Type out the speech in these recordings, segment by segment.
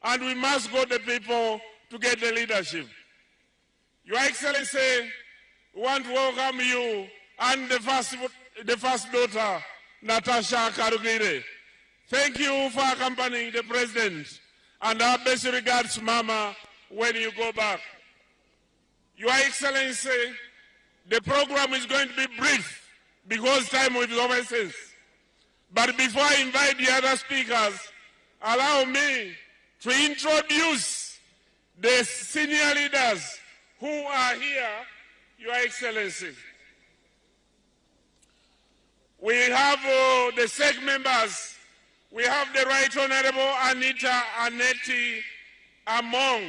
And we must go the people to get the leadership. Your Excellency, we want to welcome you and the first daughter, Natasha Karugire. Thank you for accompanying the President, and our best regards, Mama, when you go back. Your Excellency, the program is going to be brief because time is of essence. But before I invite the other speakers, allow me to introduce the senior leaders who are here, Your Excellency. We have the SEC members. We have the Right Honorable Anita Aneti Among,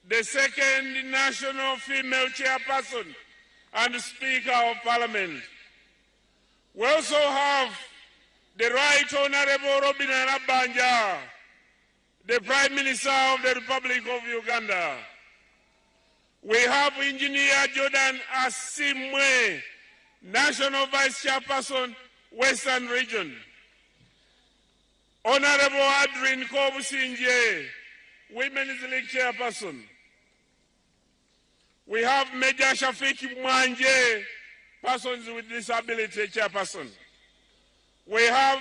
the second national female chairperson and Speaker of Parliament. We also have the Right Honorable Robinah Nabbanja, the Prime Minister of the Republic of Uganda. We have Engineer Jordan Asimwe, National Vice Chairperson, Western Region. Honorable Adrin Kobusinje, Women's League Chairperson. We have Major Shafik Mwanje, Persons with Disability Chairperson. We have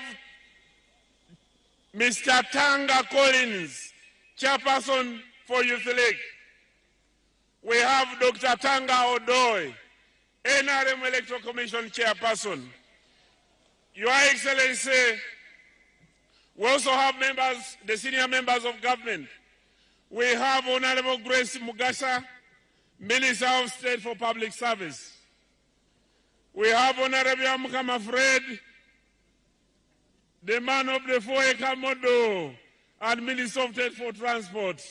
Mr. Tanga Collins, Chairperson for Youth League. We have Dr. Tanga Odoi, NRM Electoral Commission Chairperson. Your Excellency, we also have members, the senior members of government. We have Honorable Grace Mugasha, Minister of State for Public Service. We have Honorable Amukama Fred, the man of the 4-acre model and Minister of State for Transport.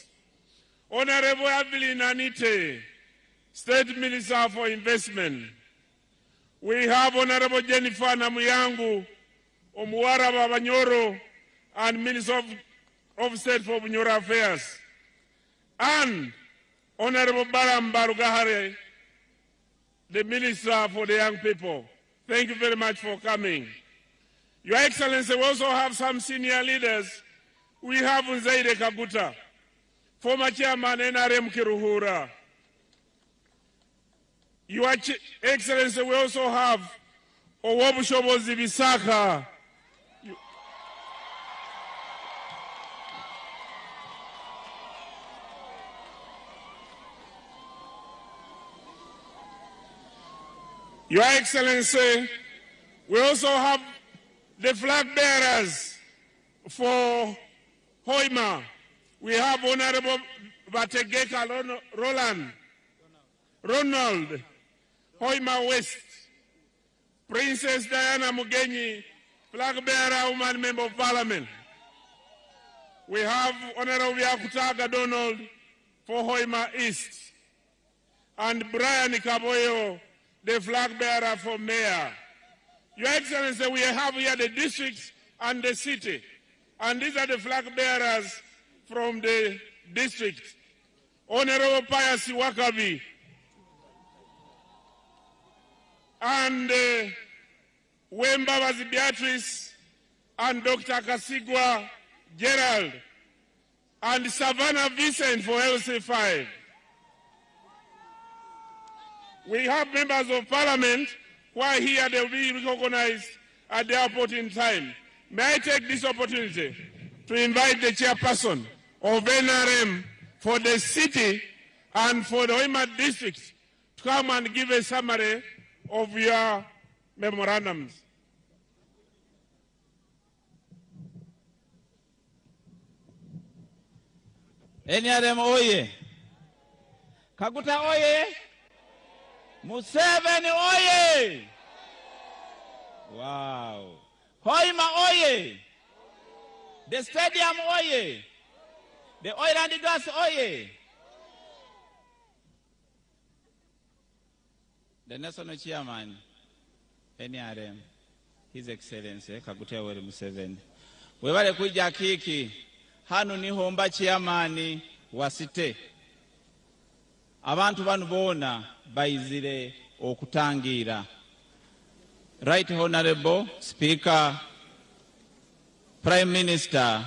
Honorable Evelyn Anite, State Minister for Investment. We have Honorable Jennifer Namuyangu, Omuwara Babanyoro, and Minister of State for Bunyoro Affairs. And Honorable Balaam Barugahare, the Minister for the Young People. Thank you very much for coming. Your Excellency, we also have some senior leaders. We have Nzeire Kaguta, former chairman NRM Kiruhura. Your Excellency, we also have Owobushobozi Bisaka. Your Excellency, we also have the flag bearers for Hoima. We have Honorable Bategeka Ronald, Hoima West, Princess Diana Mugenyi, flag bearer, woman member of parliament. We have Honorable Yakutaga Donald for Hoima East, and Brian Kaboyo, the flag bearer for mayor. Your Excellency, we have here the districts and the city, and these are the flag bearers from the district. Honorable Pius Wakabi and Wembabazi Beatrice and Dr. Kasigwa Gerald and Savannah Vincent for LC5. We have members of parliament who are here. They will be recognized at the airport in time. May I take this opportunity to invite the chairperson of NRM for the city and for the Hoima district to come and give a summary of your memorandums. NRM oye! Kaguta oye! Museveni oye! Wow! Hoima oye! The stadium oye! The oil and the gas oye! The national chairman, NRM, His Excellency Kaguta Yoweri Museveni. Webale kuja kiki, hanu nihomba chairman wa site. Abantu banu bona baizire okutangira. Right Honorable Speaker, Prime Minister,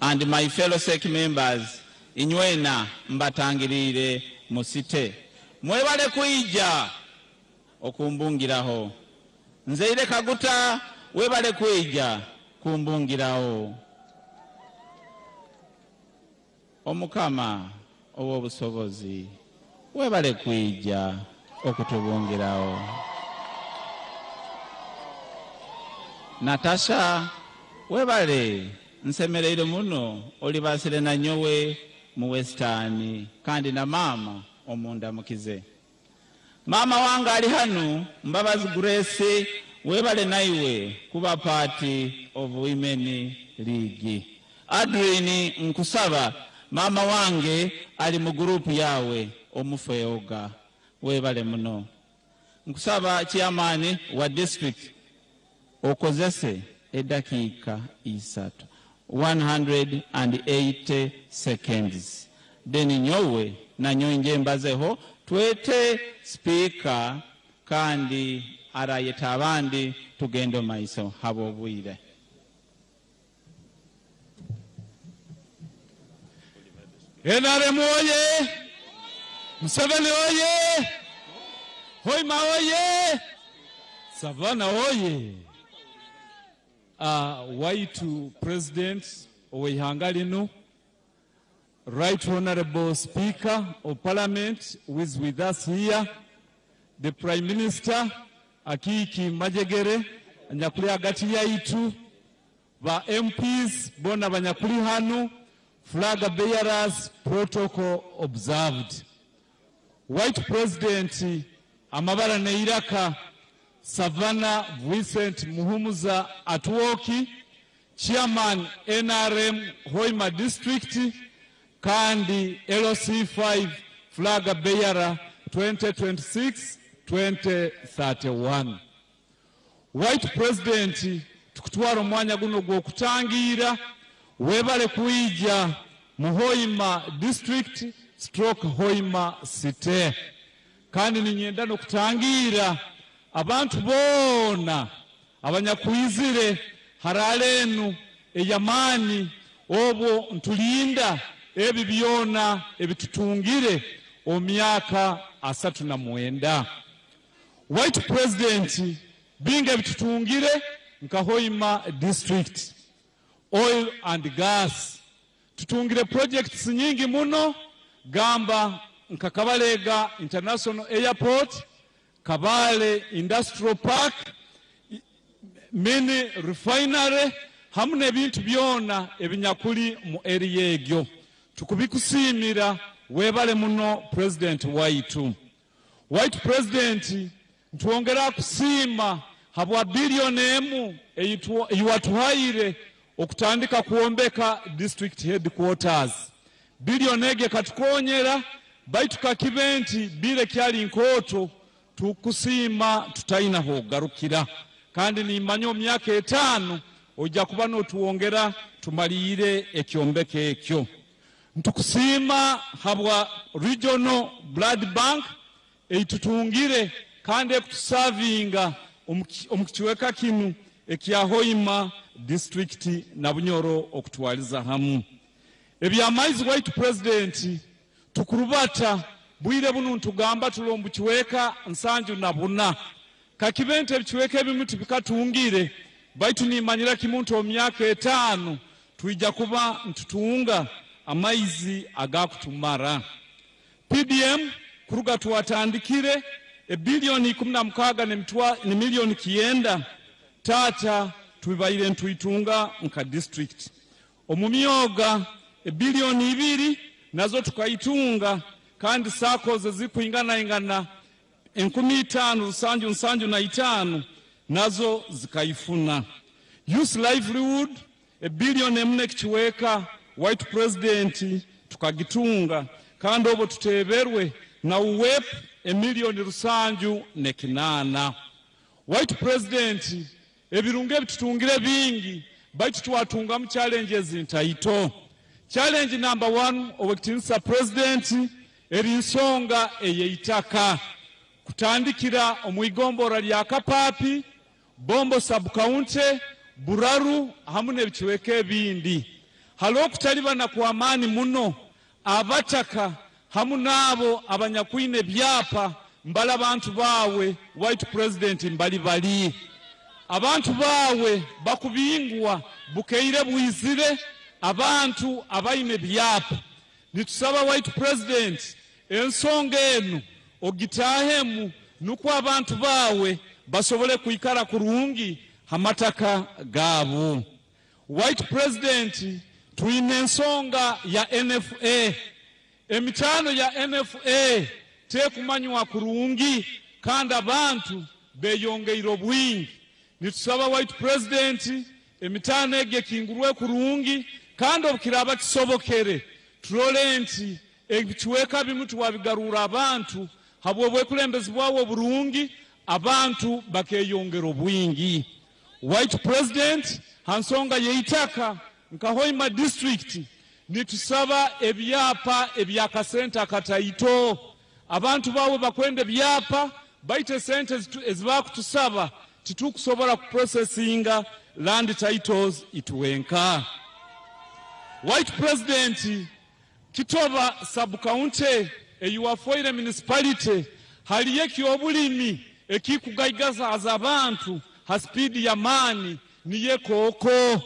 And my fellow CEC members, inywena mbatangirire musite. Mwebale kwija okumbungiraho. Nzeire Kaguta, webale kwija kumbungiraho. Omukama ow'obusobozi, webale kwija okutubungiraho. Natasha, webale nsemereire muno olibasire na nyowe mu Western kandi na mama omundamukize. Mama wange ali hanu Mbabazi Grace, webale naiwe kuba party of Women League. Adrine nkusaba mama wange ali mu group yawe omufeoga, webale muno. Nkusaba chairman wa district okozese edakiika isatu 180 seconds, then nyowe nanyo nje mbazeho twete speaker kandi arayeta abandi tugende maiso habobwire. NRM oye! Museveni oye! Hoima oye! Savannah oye! Waitu President ow'eihanga lino, Right Honorable Speaker of Parliament who is with us here, the Prime Minister Akiiki Majegere anyakuli hagati yaitu, ba MPs bona banyakuli hanu, flag bearers, protocol observed. White President amabara neiraka Savannah Vincent Muhumuza Atwoki, Chairman NRM Hoima District, kandi LC5 flag bearer 2026-2031. White President tukutwara omwanya guno gw'okutangira webale kuija mu Hoima District stroke Hoima City, kandi ninyenda n'okutangira abantu boona abanyakwizire harale enu ey'amaani obwo ntulinda ebi byona ebitutungire omu myaka 39. White President binga ebitutungire nka Hoima District, oil and gas tutungire projects nyingi muno, gamba nka Kabalega International Airport, Kabale Industrial Park, mini refinery hamu n'ebintu byona ebinyakuli mu area egyo. Tukubikusiimira webale muno President waitu. White President ntwongera kusiima habwa bilioni emu eyiwatuhaire okutandika kuombeka district headquarters. Bilioni ege katukonyera baitu kakibe nti bile kyali nkoto tukusiima tutaina hogarukira, kandi nimanya omyaka 5 ojja kuba n'otuwongera tumalire ekyombeko ekyo. Ntukusiima habwa Regional Blood Bank eitutungire kandi ekutusavinga omukichweka kinu ekya Hoima District na Bunyoro okutwaliza hamu. Ebyamaizi White President tukurubata bwire bunu ntugamba tulombukiweka nsanju na buna kakibente ebikiweka ebimu tibikatungire, baitu nimanyira kimuntu omyaka 5 tuija kuba ntutunga amaizi agakutumara. PDM kuruga tuwatandikire ebilioni 16 ni milioni 9 tata tuibaire ntuitunga nka district. Omumyoga ebilioni 2 nazo tukaitunga, kandi sako zikuingana ingana 5,775 nazo zikaifuna. Youth livelihood ebilioni 4 kichiweka White President tukagitunga, kandi obo tuteberwe na UWEP emilioni 708. White President ebirungo ebitutungire bingi baitu twatungamu challenges ntaito. Challenge number 1 owekitinisa President eri nsonga eyeitaka kutandikira omwigombora lya Kapapi, Bombo sub county, Buraru hamu n'ebikiweka ebindi. Hali okutalibana kw'amaani muno, abataka hamu n'abo abanyakwine ebyapa mbali abantu baawe White President mbali bali. Abantu baawe bakubingwa bukeire bwizire abantu abaine ebyapa. Nitusaba White President ensonga enu ogitahemu nukwo abantu baawe basobole kwikara kurungi hamataka gaabo. White President, twine ensonga ya NFA. Emichano ya NFA tekumanywa kurungi kandi abantu beyongeire obwingi. Nitusaba White President emitano egi ekingurwe kurungi kandi obukiraba kisobokere turole nti ebichweka bimu tuwabigarura abantu habw'obwekulembezi bwawe oburungi abantu bakeyongera obwingi. White President, hansonga yeitaka nka Hoima District nitusaba ebyapa ebyakasente akataito. Abantu bawe bakwenda ebyapa baite sente ezibakutusaba titukusobola kuprocessinga land titles ituwenka. White President, Kitoba sub-county eyiwafoire municipality haliyo ekyobulimi ekikugaigaza abantu ha speed ya maani niye kooko.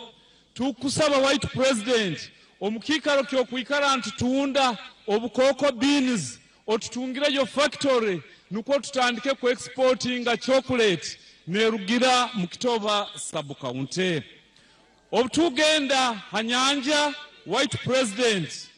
Tukusaba White President omukikaro kyokwikara ntutunda obukoko beans otutungireyo factory nukwo tutandike ku exportinga chocolate nerugira mu Kitoba sub-county. Obutugenda hanyanja White President,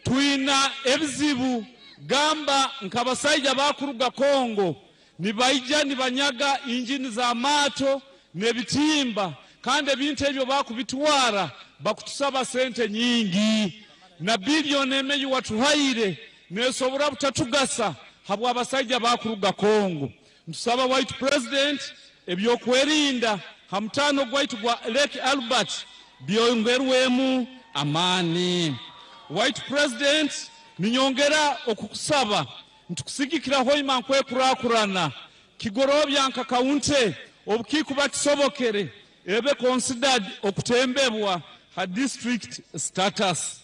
twina ebizibu gamba nk'abasajja bakuruga Kongo nibaija nibanyaga injini za mato n'ebitimba kandi ebintu ebyo bakubitwara bakutusaba sente nyingi na bilioni emeyi watuhaire nesobora butatugasa habwa abasajja bakuruga Kongo. Ntusaba White President ebyokwerinda hamtano gwaitu gwa Lake Albert byongerwemu amani. White President, ninyongera okukusaba ntukusigikira Hoima nkwekurakurana Kigorobya nka kaunte obukikuba kisobokere ebe considered okutembebwa ha district status.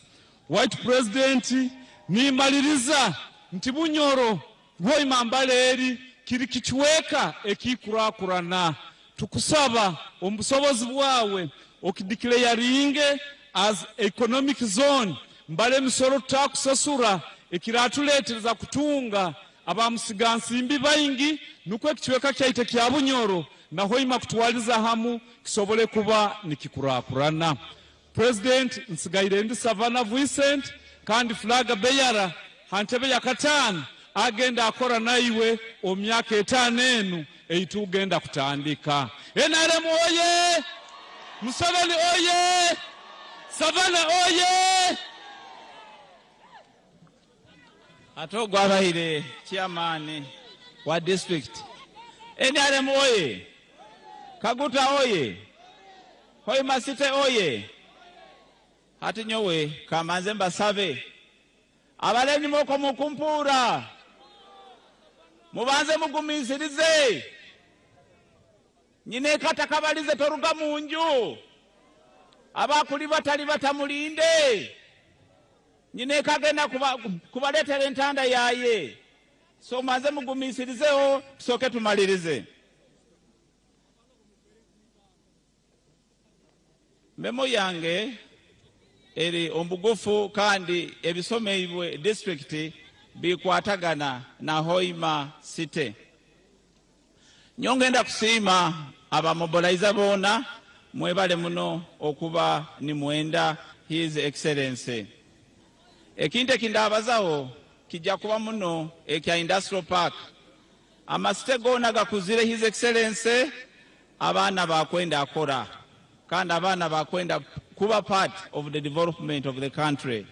White President, nimaliriza nti Bunyoro Hoima Mbale kiri kichweka ekikurakurana. Tukusaba omubusobozi bwawe okideclaringe as economic zone mbale emisoro tutakusasura ekiratuletereza kutunga abamusigansimbi baingi nukwo ekichweka kyaite kya Bunyoro na Hoima kutwaliza hamu kisobole kuba nikikurakurana. President, nsigaire ndi Savannah Vincent kandi flag bearer hantebe ya katano agenda akora naiwe omyaka 5 enu eitugenda kutandika. NRM oye! Museveni oye! Savannah oye! Ate ogwabaire chairman wa district. NRM oye! Kaguta oye! Hoima City oye! Hati nyowe kamanze mbasabe abalenyi moko mukumpura mubanze mugumisirize nyine kata kabalize toruga munju abakuli batali batamulinde nyine kagenda kubaletera entanda yaye. So manze mugumisirizeho tusoke tumalirize. Memo yange eri ombugufu kandi ebisomeibwe district bikwatagana na Hoima City. Nyongenda kusiima abamobilizer bona mwebale muno okuba ni mwenda His Excellency. Ekintu ekindabazaho kijja kuba muno ekya industrial park. Amasite gona gakuzire His Excellency, abaana bakwenda akora kandi abaana bakwenda kuba part of the development of the country.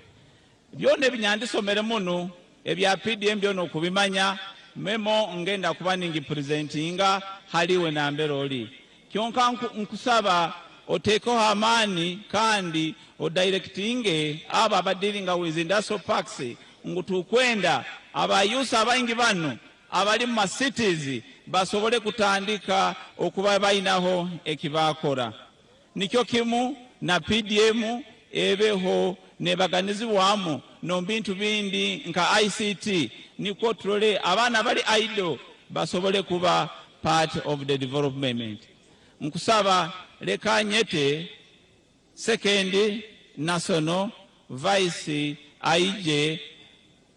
Byonna ebinyandisomere muno ebya PDM byonna okubimanya memo ngenda kuba ningi presentinga haliwe nambere oli. Kyonka nkusaba oteekeho amaani kandi odirectinge abo abadiringa with industrial parks ngu tukwenda abayusa abaingi bano abali mu cities basobole kutandika okuba balinaho ekibakora. Nikyo kimu na PDM Ebeho nebaganizibwamu n'omu bintu bindi nka ICT, nikwo tulole abaana bali idle basobole kuba part of the development. Nkusaba leka nyete second national vice aije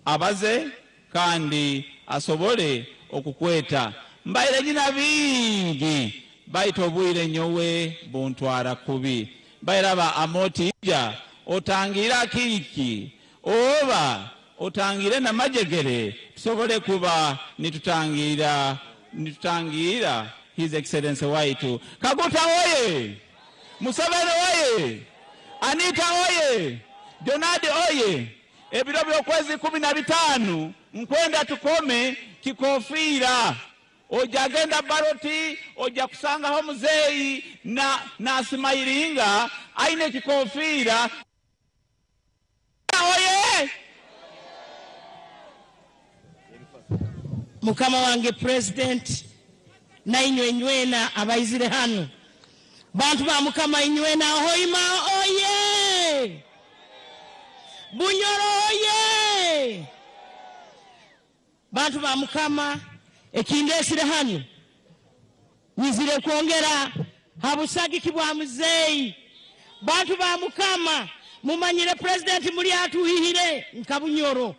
abaze kandi asobole okukweta. Mbaire nyina bingi, baita obwire nyowe buntwara kubi. Bairaba amoti ija otangira akiiki oba otangire namajegere, tusobole kuba nitutangira His Excellency waitu Kaguta oye! Museveni oye! Anita oye! Donald oye! Ebiro by'okwezi 15 nkwenda tukome kikofiira, ojja genda ballot, ojja kusangaho muzeeyi na nasimayiringa aine ekikofiira. Oye! Mukama wange President, nainywe nywena abaizire hano, bantu ba Mukama, inywena Hoima oye! Bunyoro oye! Bantu ba Mukama, ekindesire hano nyizire kwongera habusagiki bwa muzeeyi. Bantu ba Mukama, mumanyire President muli atuhihire nka Bunyoro,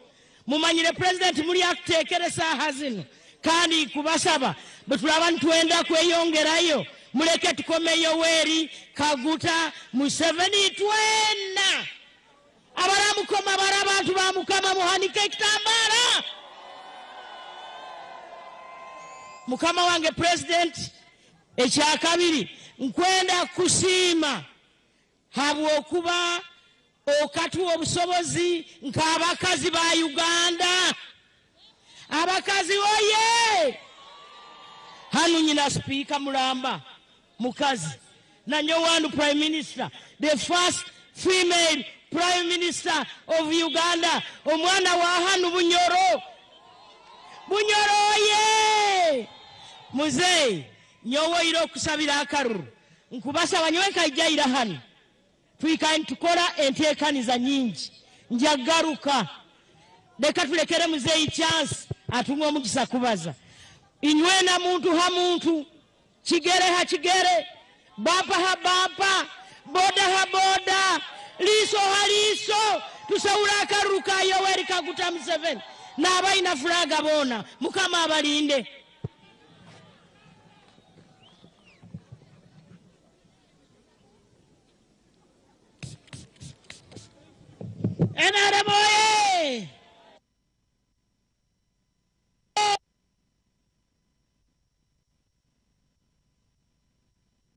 mumanyire President muli atutekere saaha zino, kandi kubasaba bwe tulaba nitwenda kweyongerayo, muleke tukome Yoweri Kaguta Museveni twena abaramukoma. Bara abantu ba Mukama, muhanike ekitambara. Mukama wange President, ekyakabiri nkwenda kusiima habwokuba okatuwa obusobozi nk'abakazi ba Uganda. Abakazi oye! Hanu nyina sipiika mulamba mukazi, nanyo prime minister, the first female prime minister of Uganda, omwana wa hanu Bunyoro. Bunyoro oye! Muzeeyi, nyowoire okusabira akaruru, nkubasaba nyowe nkaijjaira hano twikaye nitukora enteekaniza nyingi, njagaruka. Leka tulekere muzeeyi chance atunga omugisa kubaza. Inywena muntu ha muntu, kigere ha kigere, bampa ha bampa, boda ha boda, liiso ha liiso, tusawula akaruru ka Yoweri Kaguta Museveni n'abalina fulaga boona. Mukama abalinde. NRM oye!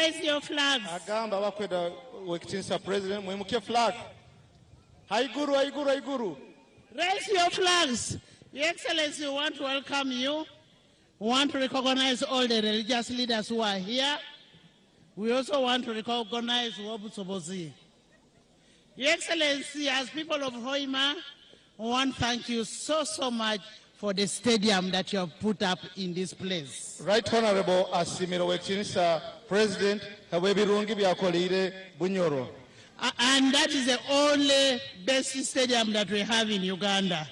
Raise your flags. Agamba abakwenda wekitinisa President mwimuke flag haiguru, haiguru, haiguru. Raise your flags. Your Excellency, we want to welcome you. We want to recognize all the religious leaders who are here. We also want to recognize Wobusobozi. Your Excellency, as people of Hoima, we want to thank you so, so much for the stadium that you have put up in this place. Right Honorable asimire wekitinisa President habw'ebirungi byakoleire Bunyoro. And that is the only best stadium that we have in Uganda.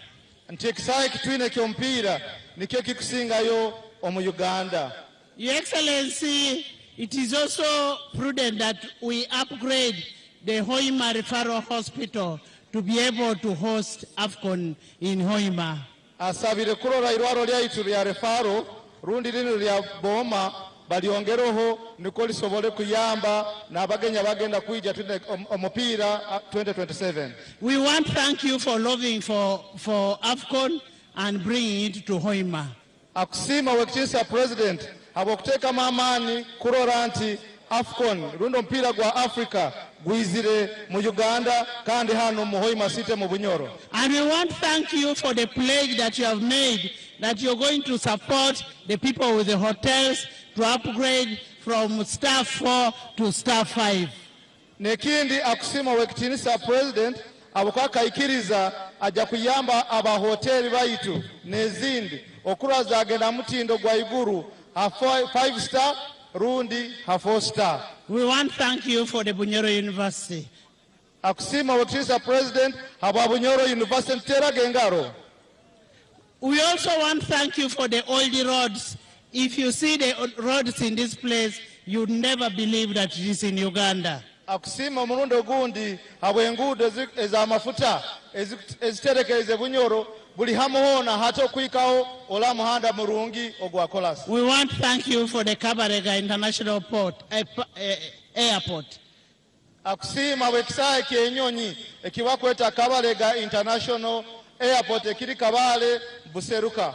Nti ekisaawe kitwine ky'omupiira nikyo kikusingayo omu Uganda. Your Excellency, it is also prudent that we upgrade the Hoima Referral Hospital to be able to host AFCON in Hoima. Asabire kurora irwaro lyaitu lya referral rundi lino lya Boma balyongereho niko lisobole kuyamba n'abagenya bagenda kwija twine omupiira 2027. We want to thank you for lobbying for AFCON and bringing it to Hoima. Akusiima wekitinisa President habw'okuteekamu amaani kurora nti AFCON rundi omupiira gwa Africa gwizire mu Uganda kandi hano mu Hoima City mu Bunyoro. And we want to thank you for the pledge that you have made that you're going to support the people with the hotels to upgrade from star 4 to star 5. N'ekindi akusiima wekitinisa President habwokuba ajja kuyamba abahoteri baitu n'ezindi okurora zagenda mutindo gwa iguru ha 5 star rundi ha 4 star. We want to thank you for the Bunyoro University. Akusiima owekitiinisa president habwa Bunyoro University, ntuteraga engaro. We also want to thank you for the old roads. If you see the roads in this place, you'd never believe that it is in Uganda. Akusiima omurundi ogundi habw'enguudo ez'amafuta eziterekereze Bunyoro buli hamu hoona hati okuhikaho ola muhanda murungi ogwa kolasi. We want to thank you for the Kabarega International Port, Airport. Akusiima bw'ekisaawe ky'enyonyi ekibakweta Kabarega International Airport ekiri Kabale Buseruka,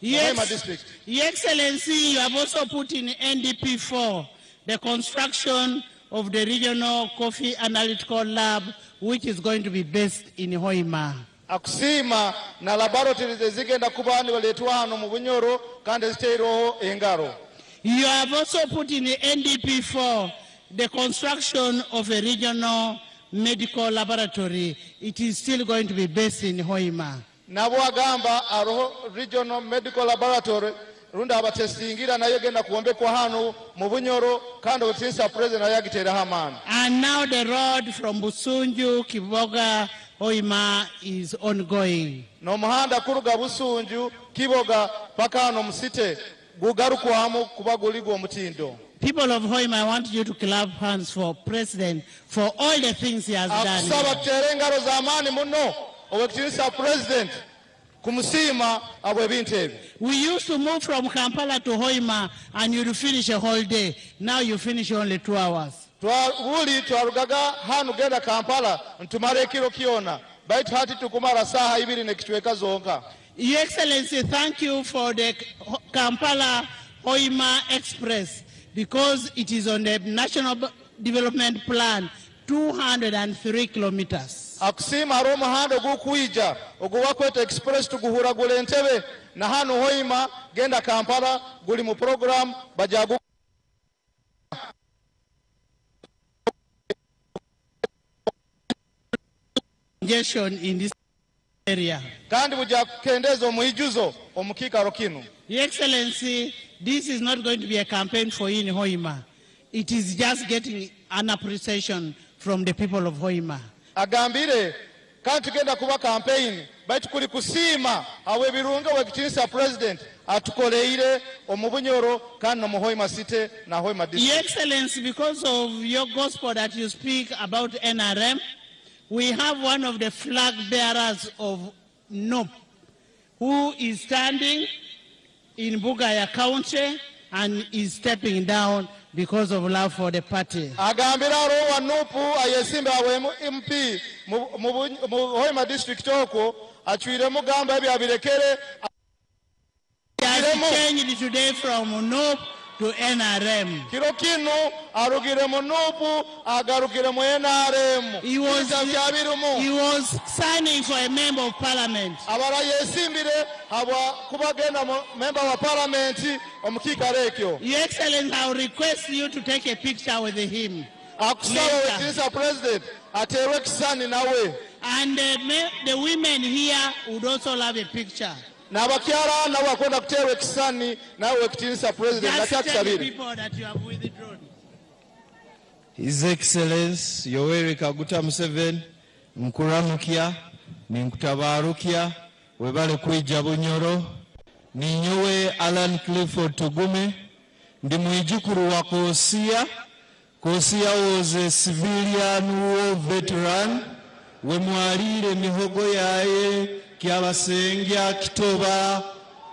Hoima District. Your Excellency, you have also put in NDP4 the construction of the Regional Coffee Analytical Lab, which is going to be based in Hoima. Akusiima na laboratories ezigenda kuba nibaleetwa hano mu Bunyoro kandi eziteirweho engaro. You have also put in the NDP4 the construction of a regional medical laboratory. It is still going to be based in Hoima. Nabo agamba aroho regional medical laboratory rundi abatesingira nayo egenda kuwombekwa hano mu Bunyoro kandi obutinsa president nayo agiteeraho amaani. And now the road from Busunju, Kiboga, Hoima is ongoing. N'omuhanda kuruga Busunju, Kiboga paka hano musite gugarukwamu kuba guli gw'omutindo. People of Hoima, I want you to clap hands for President for all the things he has done. Akusaba tuteere engaro z'amaani muno owekitinisa president kumusiima abo ebintu ebyo. We used to move from Kampala to Hoima and you'd finish a whole day. Now you finish only 2 hours. Buli twarugaga hanu genda Kampala ntumara ekiro kyona baitu hati tukumara saaha ibiri n'ekicweka zonka. Your Excellency, thank you for the Kampala Hoima Express because it is on the National Development Plan, 203 kilometers. Akusiima hariho omuhanda ogukwija ogubakweta express tuguhuragura entebe na hanu Hoima genda Kampala guli mu program bajagu congestion in this area. Kandi buja kukendeza omuijuzo omukiikaro kinu. Your Excellency, this is not going to be a campaign for you in Hoima. It is just getting an appreciation from the people of Hoima. Agambire kandi tugenda kuba campaign baitu kuli kusiima awo ebirunga wekitinisa president atukoleire omu Bunyoro kandi n'omu Hoima City na Hoima District. Your Excellency, because of your gospel that you speak about NRM, we have one of the flag bearers of NUP who is standing in Bugaya County and is stepping down because of love for the party. Agambira aro wa NUP ayesimba awe MP mu Hoima District okwo achwire mugamba ebyo abirekere. He has changed today from NUP to NRM. Kiro kino arugire mu NUP agarukire mu NRM. He was signing for a member of parliament. Abara yesimbire habwa kubagenda member wa parliament omukikaro ekyo. Your Excellency, I will request you to take a picture with him. Akusaba wetinsa president aterwe kisani nawe. And the women here would also love a picture. N'abakyala nabo bakwenda kuteerwa ekisani nawe wekitinisa president. Just tell the Akyakisabire. people that you have withdrawn. His Excellency Yoweri Kaguta Museveni, nkuramukya, ninkutabarukya, webale kwija Bunyoro. Ninyowe Alan Clifford Tugume, ndi mwijukuru wa Kosia. Kosia was a civilian war veteran. We mwalire mihogo yaye kyabasengya Kitoba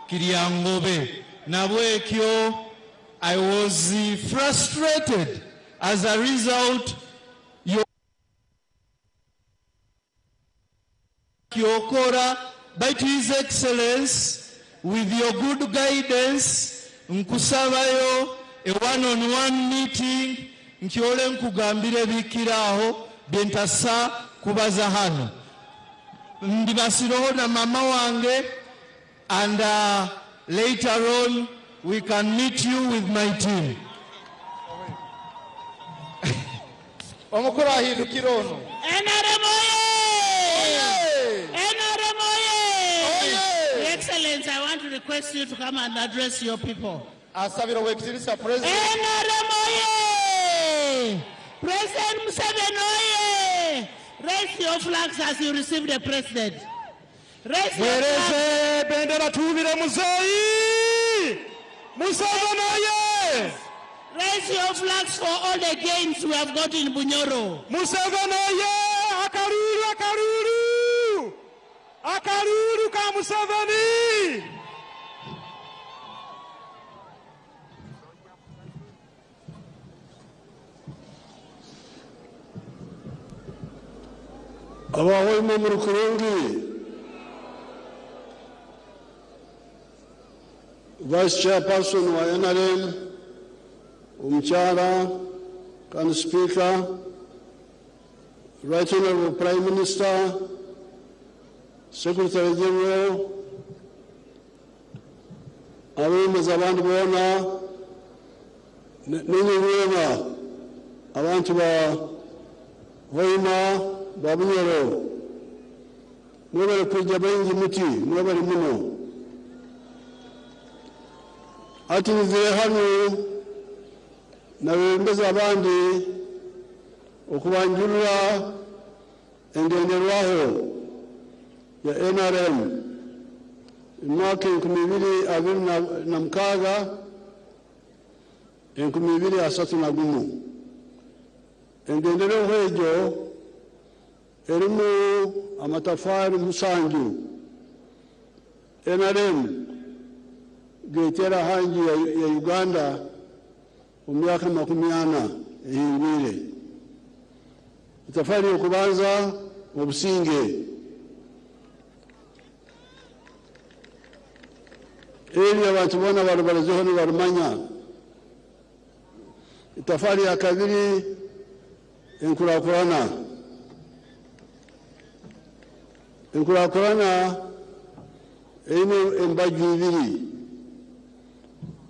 Kiryangobe. Nabwekyo I was frustrated as a result. Kyokora, but His Excellency, with your good guidance, nkusabayo a one-on-one meeting, nkyole nkugambire bikiraho byentasa kubaza hano. Ndibasiroho na mama wange, and later on we can meet you with my team. Omukuru ahindukira ono. NRM oye! NRM oye! Oye! Your Excellency, I want to request you to come and address your people. Asabira owekitinisa president. NRM oye! President Museveni oye! Raise your flags as you receive the president. Raise your flags. Mwereze bendera tuwubire muzeeyi Museveni oye. Raise your flags for all the gains we have got in Bunyoro. Museveni oye. Akaruru, akaruru, akaruru ka Museveni. Abahoima muri kurungi. Vice Chairperson wa NRM, Omukyala, kandi Speaker, Right Honorable Prime Minister, Secretary General, abeemezi abandi boona, n'enye boona, abantu ba Hoima, ba Bunyoro, mwebale kwijja baingi muti, mwebale muno. Ati nizire hano nabembeza abandi okubanjulira engenderwaho ya NRM emwaka enkumi ibiri abiri na mukaaga, enkumi ibiri asatu na gumu. Engenderwaho egyo erimu amatafaari 7. NRM getera hangi ya Uganda mu myaka 40 ehingwire. Itafari okubanza obusinge. Eri abantu bona barubarizeho nibarumanya. Itafari ya kabiri enkurakurana. Enkurakurana eine embaju ibiri.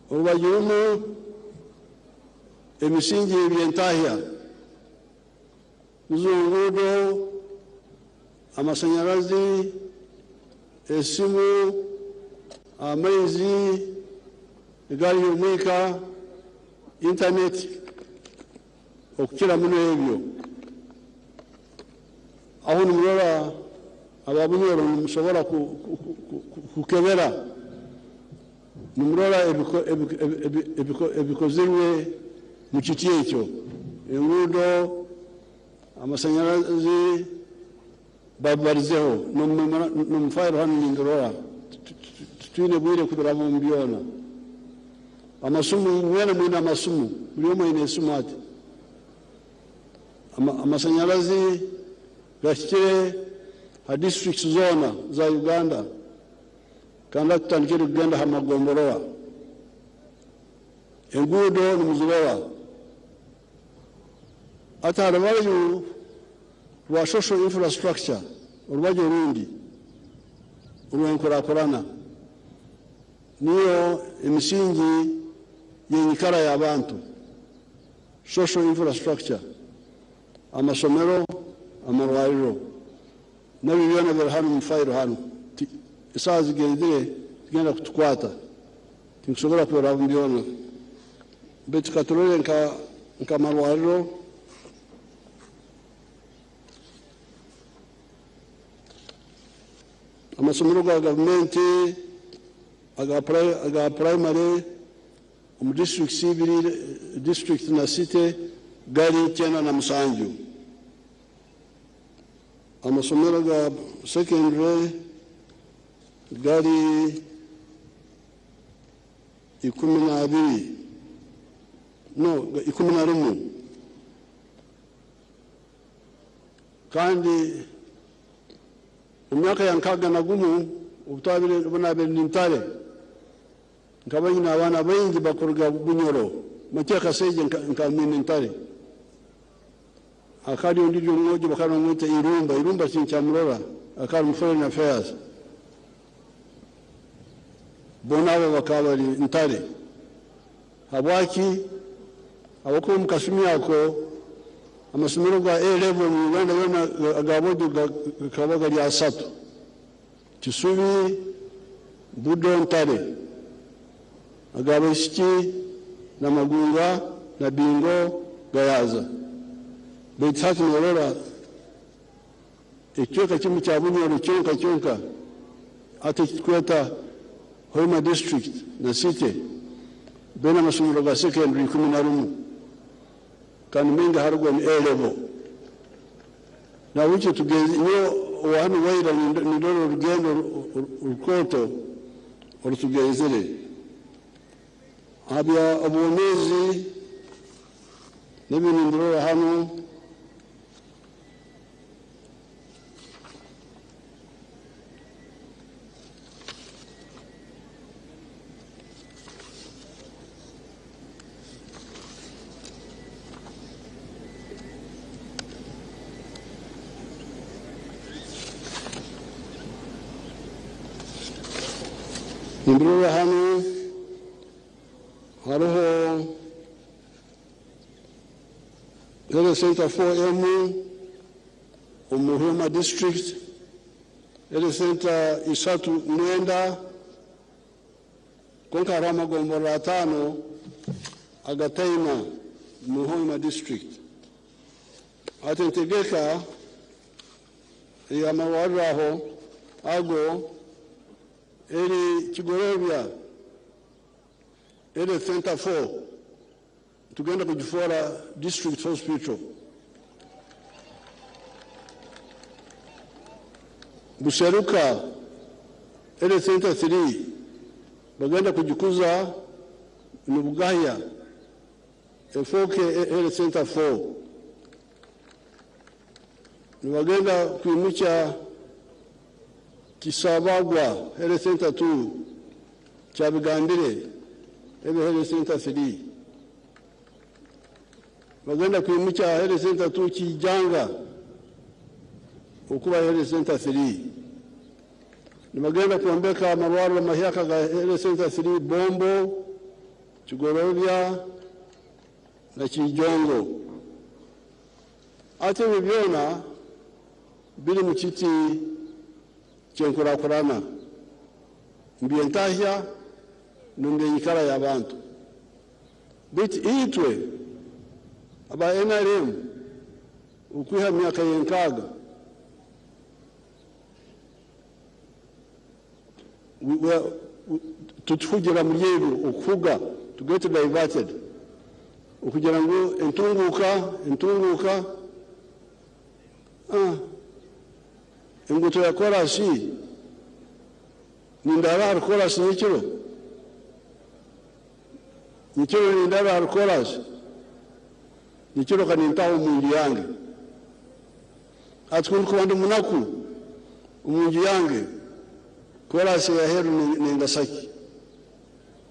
Orubaju rumu emisingi ebyentahya, nizo nguudo, amasanyarazi, esimu, amaizi, egaari y'omwika, internet, okukira muno ebyo. Aho nimurora ababunyoro nimusobora kukebera, nimurora ebikozirwe mu kiti ekyo, enguudo, amasanyarazi babarizeho. Nomufayiro hano nindorora tutwine bwire kubiraba mu byona. Amasumu, mwena mwine amasumu, buri omwe aine esimu ati. Amasanyarazi gahikire ha districts zoona za Uganda, kandi tutandikire kugenda ha magombolola. Enguudo nimuzirora. Ate harubaju rwa social infrastructure, orubaju orundi orw'enkurakurana, niyo emisingi y'enyikara y'abantu. Social infrastructure, amasomero, amarwariro, nabyo byona biri hano mu fayiro hano. Esaaha zigenzire zigenda kutukwata, tinkusobora kubiraba byona. Baitu katurore nk'amarwariro. Amasomero ga gavumenti aga primary omu districts ibiri, district na city, gari 97. Amasomero ga secondary gari 12, no, 11. Kandi mu myaka ya 61 obutabire bunabire nintare, nkaba nyina abaana baingi bakuruga Bunyoro, Matia Kaseje nkamwine ntare. Akali ondi omwojo bakaba bamwita Irumba, Irumba sinchamurora, akali mu foreign affairs. Bona abo bakaba bari ntare. Habwaki? Habwokuba mu kasumi ako amasomero ga A level mu Uganda yona aga bojo gakaba gari asatu: Kisubi, Budo, Ntare. Agabaishiki na Magunga na Bingo, Gayaza. Baitu hati norora Ekicweka kimu kya Bunyoro kyonka kyonka hati ekitukweta Hoima district na city beine amasomero ga secondary 11 kandi maingi harigo ni A level. Nahabwekyo tugenzi nyowe owa hanu Waira nindora orugendo rukooto orutugenzire. Aha bya obwomeezi n'ebi nimbirora hanu. Nimbirora hanu hariho Health Center 4M omu Hoima district, Health Center 39, konka hariho amagomborora 5 agataina mu Hoima district. Ati entegeka ey'amarwariro aho ago eri Kigorobya Health Center 4 tugenda kugifoora district hospital. Buseruka Health Center 3 bagenda kugikuza Nubugahya efooke Health Center 4. Nibagenda kwimukya Kisabagwa Health Center 2 kyabigambire ebe Health Center 3. Bagenda kwimukya Health Center 2 Kijanga okuba Health Center 3. Nibagenda kwombeka amarwariro mahyaka ga Health Center 3 Bombo, Kigorobya na Kijongo. Ate ebyo byona biri mu kiti kyenkurakurana mbyentahya n'omubyenyikara y'abantu. Baitu itwe aba NRM okwiha myaka y'enkaaga tutuhugira muri ebyo okuhuga to get diverted okugira ngu entunguka enguto ya korasi nindara hari korasi nyekiro nyekiro nindara hari korasi nyekiro kanintaho omunju yange ati kundi ndi munaku omunju yange korasi yaheru nengasaki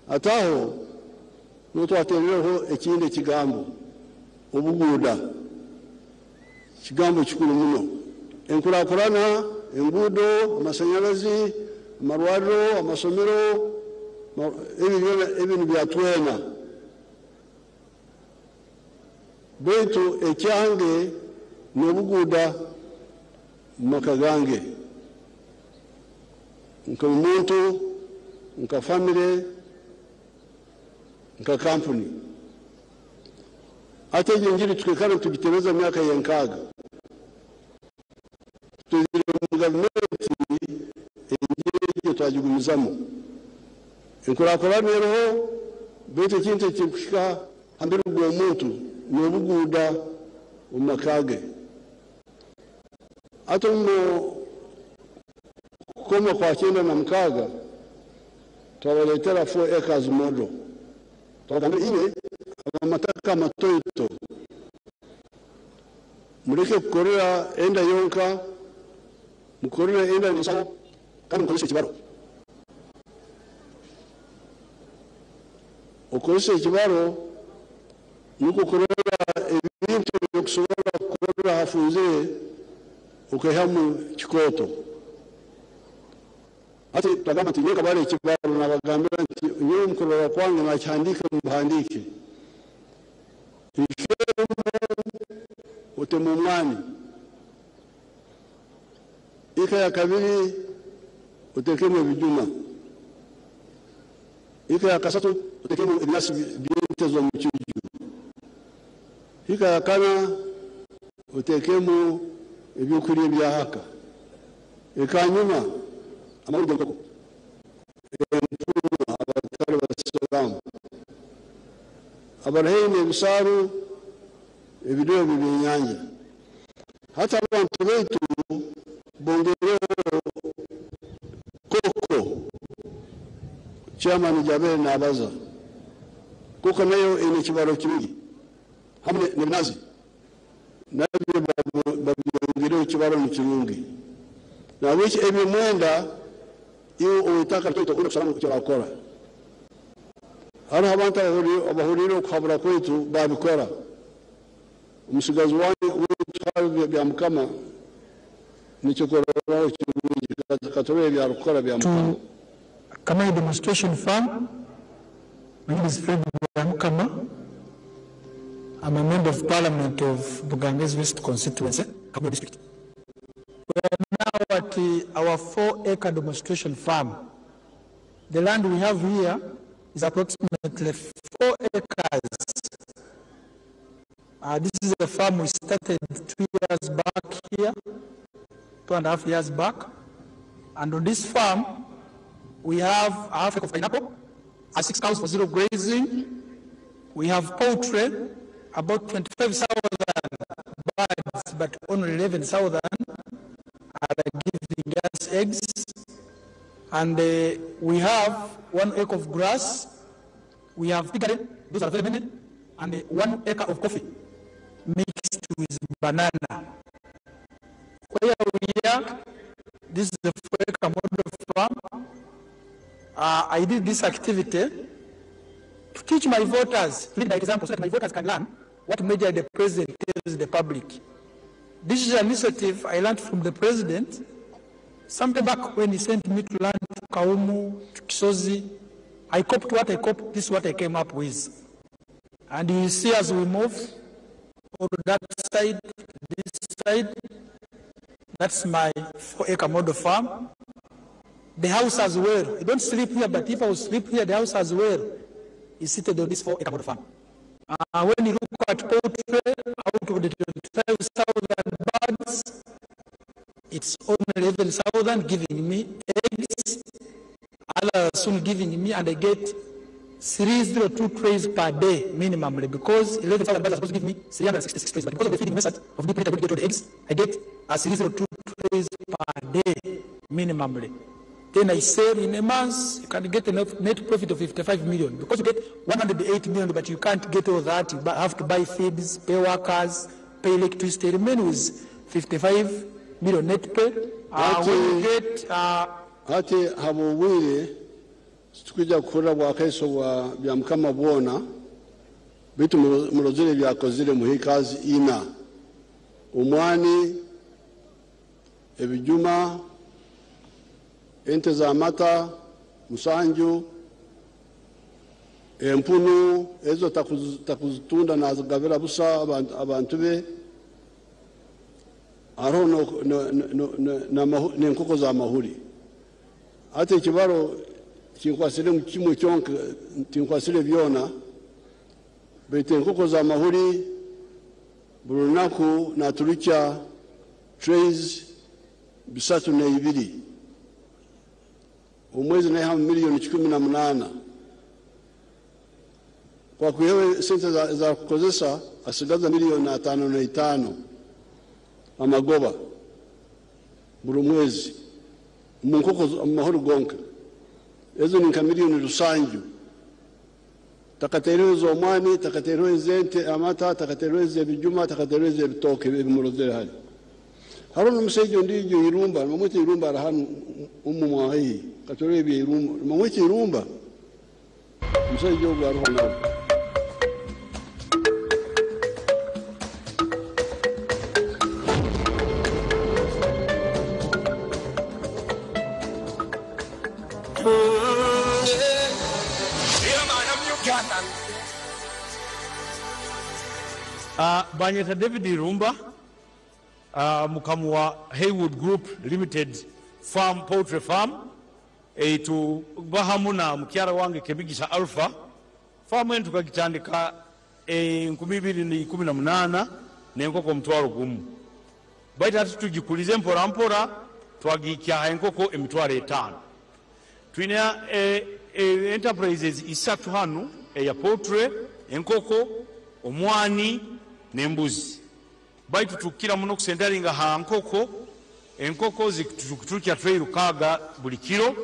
ataho notwaterereho ekindi ekigambo obuguuda kigambo kikuru muno enkurakurana enguudo amasanyarazi amarwariro amasomero ebyo byona ebintu byatwena baitu ekyange n'obuguuda mu maka gange nka omuntu nka famire nka kampuni. Ate egyo enjiri twikare tugitebeza myaka y'enkaaga tuzire mu gavumenti enjiri egyo twagigumizamu enkurakurana eriho baitu ekintu ekirikuhika hambere gw'omuntu n'obuguuda omu maka ge. Ate omu kukoma kwa 96 twabaleetera 4 acres model. Twagambira iwe amataka amatoito mureke kukorera enda yonka, mukorere enda musaho kandi mukozese ekibaro. Okozese ekibaro nukwo kurora ebintu ebyokusobora kukorera hafunzire okaihamu kikooto. Ati twagamba nti nyowe kabare ekibaro nabagambira nti nyowe omukurora kwange nakihandiika mubuhandiike. Otema omwani eka ya kabiri otekemu ebijuma, eka ya kasatu otekemu ebyasi by'ente z'omu kiju, eka ya kana otekemu ebyokurya ebyahaka. Ekanyuma amahuri g'enkoko, empunu, abatali basiramu abali haihi n'ebisaaru ebiriho ebyenyanja. Hati abantu baitu bongereho koko, chairman Jabere n'abaza koko nayo ine ekibaro kirungi, hamwe n'ebinazi nabyo babyongereho ekibaro ni kirungi. Nahabweki ebyo mwenda iwe ow'itaka litoito oine kusaramu eki orakora. Haroho abantu abahuliire okuhabura kwaitu babikora. Omusigazi wange waitu hali bya Mukama nikyo kurorraho kirungi, katurole ebyarukukora bya Mukama. To Kamayi Demonstration Farm. My name is Fred Byamukama. I'm a member of Parliament of Bugangaizi West Constituency, Kakumiro District. We are now at our 4-acre demonstration farm. The land we have here is approximately 4 acres. This is a farm we started 2 years back here, 2.5 years back. And on this farm, we have a half acre of pineapple, 6 cows for zero grazing. We have poultry, about 25,000 birds, but only 11,000 are giving us eggs. And we have 1 acre of grass. We have piggery, those are very many, and 1 acre of coffee mixed with banana. Where we are, this is the 4-acre model farm. I did this activity to teach my voters, lead by example, so that my voters can learn what major the president tells the public. This is an initiative I learned from the president sometime back when he sent me to learn to Kaumu, to Kisozi. I copied what I copied, this is what I came up with. And you see as we move, on that side, this side, that's my 4-acre model farm. The house as well. I don't sleep here, but if I would sleep here, the house as well is seated on this 4-acre model farm. When you look at poultry, out of the 25,000 birds, it's only 11,000 giving me eggs, others soon giving me, and I get 302 trays per day minimally, because 11,000 birds are supposed to give me 366 trays, but because of the feeding method of deep litter, I don't get all the eggs, I get 302 trays per day minimally. Then I sell in a month, you can get a net profit of 55 million. Because you get 108 million, but you can't get all that. You have to buy feeds, pay workers, pay electricity. Remain with 55 million net pay. When you get... Hati habubwire, tukuja kukora bwakaiso bwa bya Mukama bwona, bitu murozere byakozire muhikazi ina. Omwani, ebijuma, ente za mata, musanju, empunu, ezo takuzitunda nazigabira busa abantu be. Hariho n'enkoko za mahuri. Ate ekibaro kinkwasire mu kimwe kyonka, tinkwasire byona, baitu enkoko za mahuri buli lunaku naturukya trays 302. Omwezi naihamu miliyoni 18. Kwa kuhewe sente za kukozesa asigaza miliyoni 55 amagoba buli mwezi mu nkoko mu mahoro gonka. Ezo ni nka miliyoni 7. Takaterewe omwani, takaterewe ezente amata, takaterewe ebijuma, takaterewe ebitooke ebimurozere hali. Hariho n'omushaija ondiijo Irumba, bamweta Irumba ari hanu omu mwahi, katurebe ebya Irumba, bamweta Irumba. Omushaija ogwo ariho nawe. Banyeta David Irumba, mukamu wa Haywood Group Limited Farm, Poultry Farm, eitu bahamu na mukyara wange Kemigisha Alpha. Farm enu tukagitandika 2018 n'enkoko 10,000. Baitu hati tugikulize mpora mpora, Twagihikya enkoko 50,000. Twine enterprises 3 hanu, eya poultry, enkoko, omwani n'embuzi. Baitu tukira muno kusentaringa ha nkoko. Enkoko zikuturukya tray 6 buli kiro.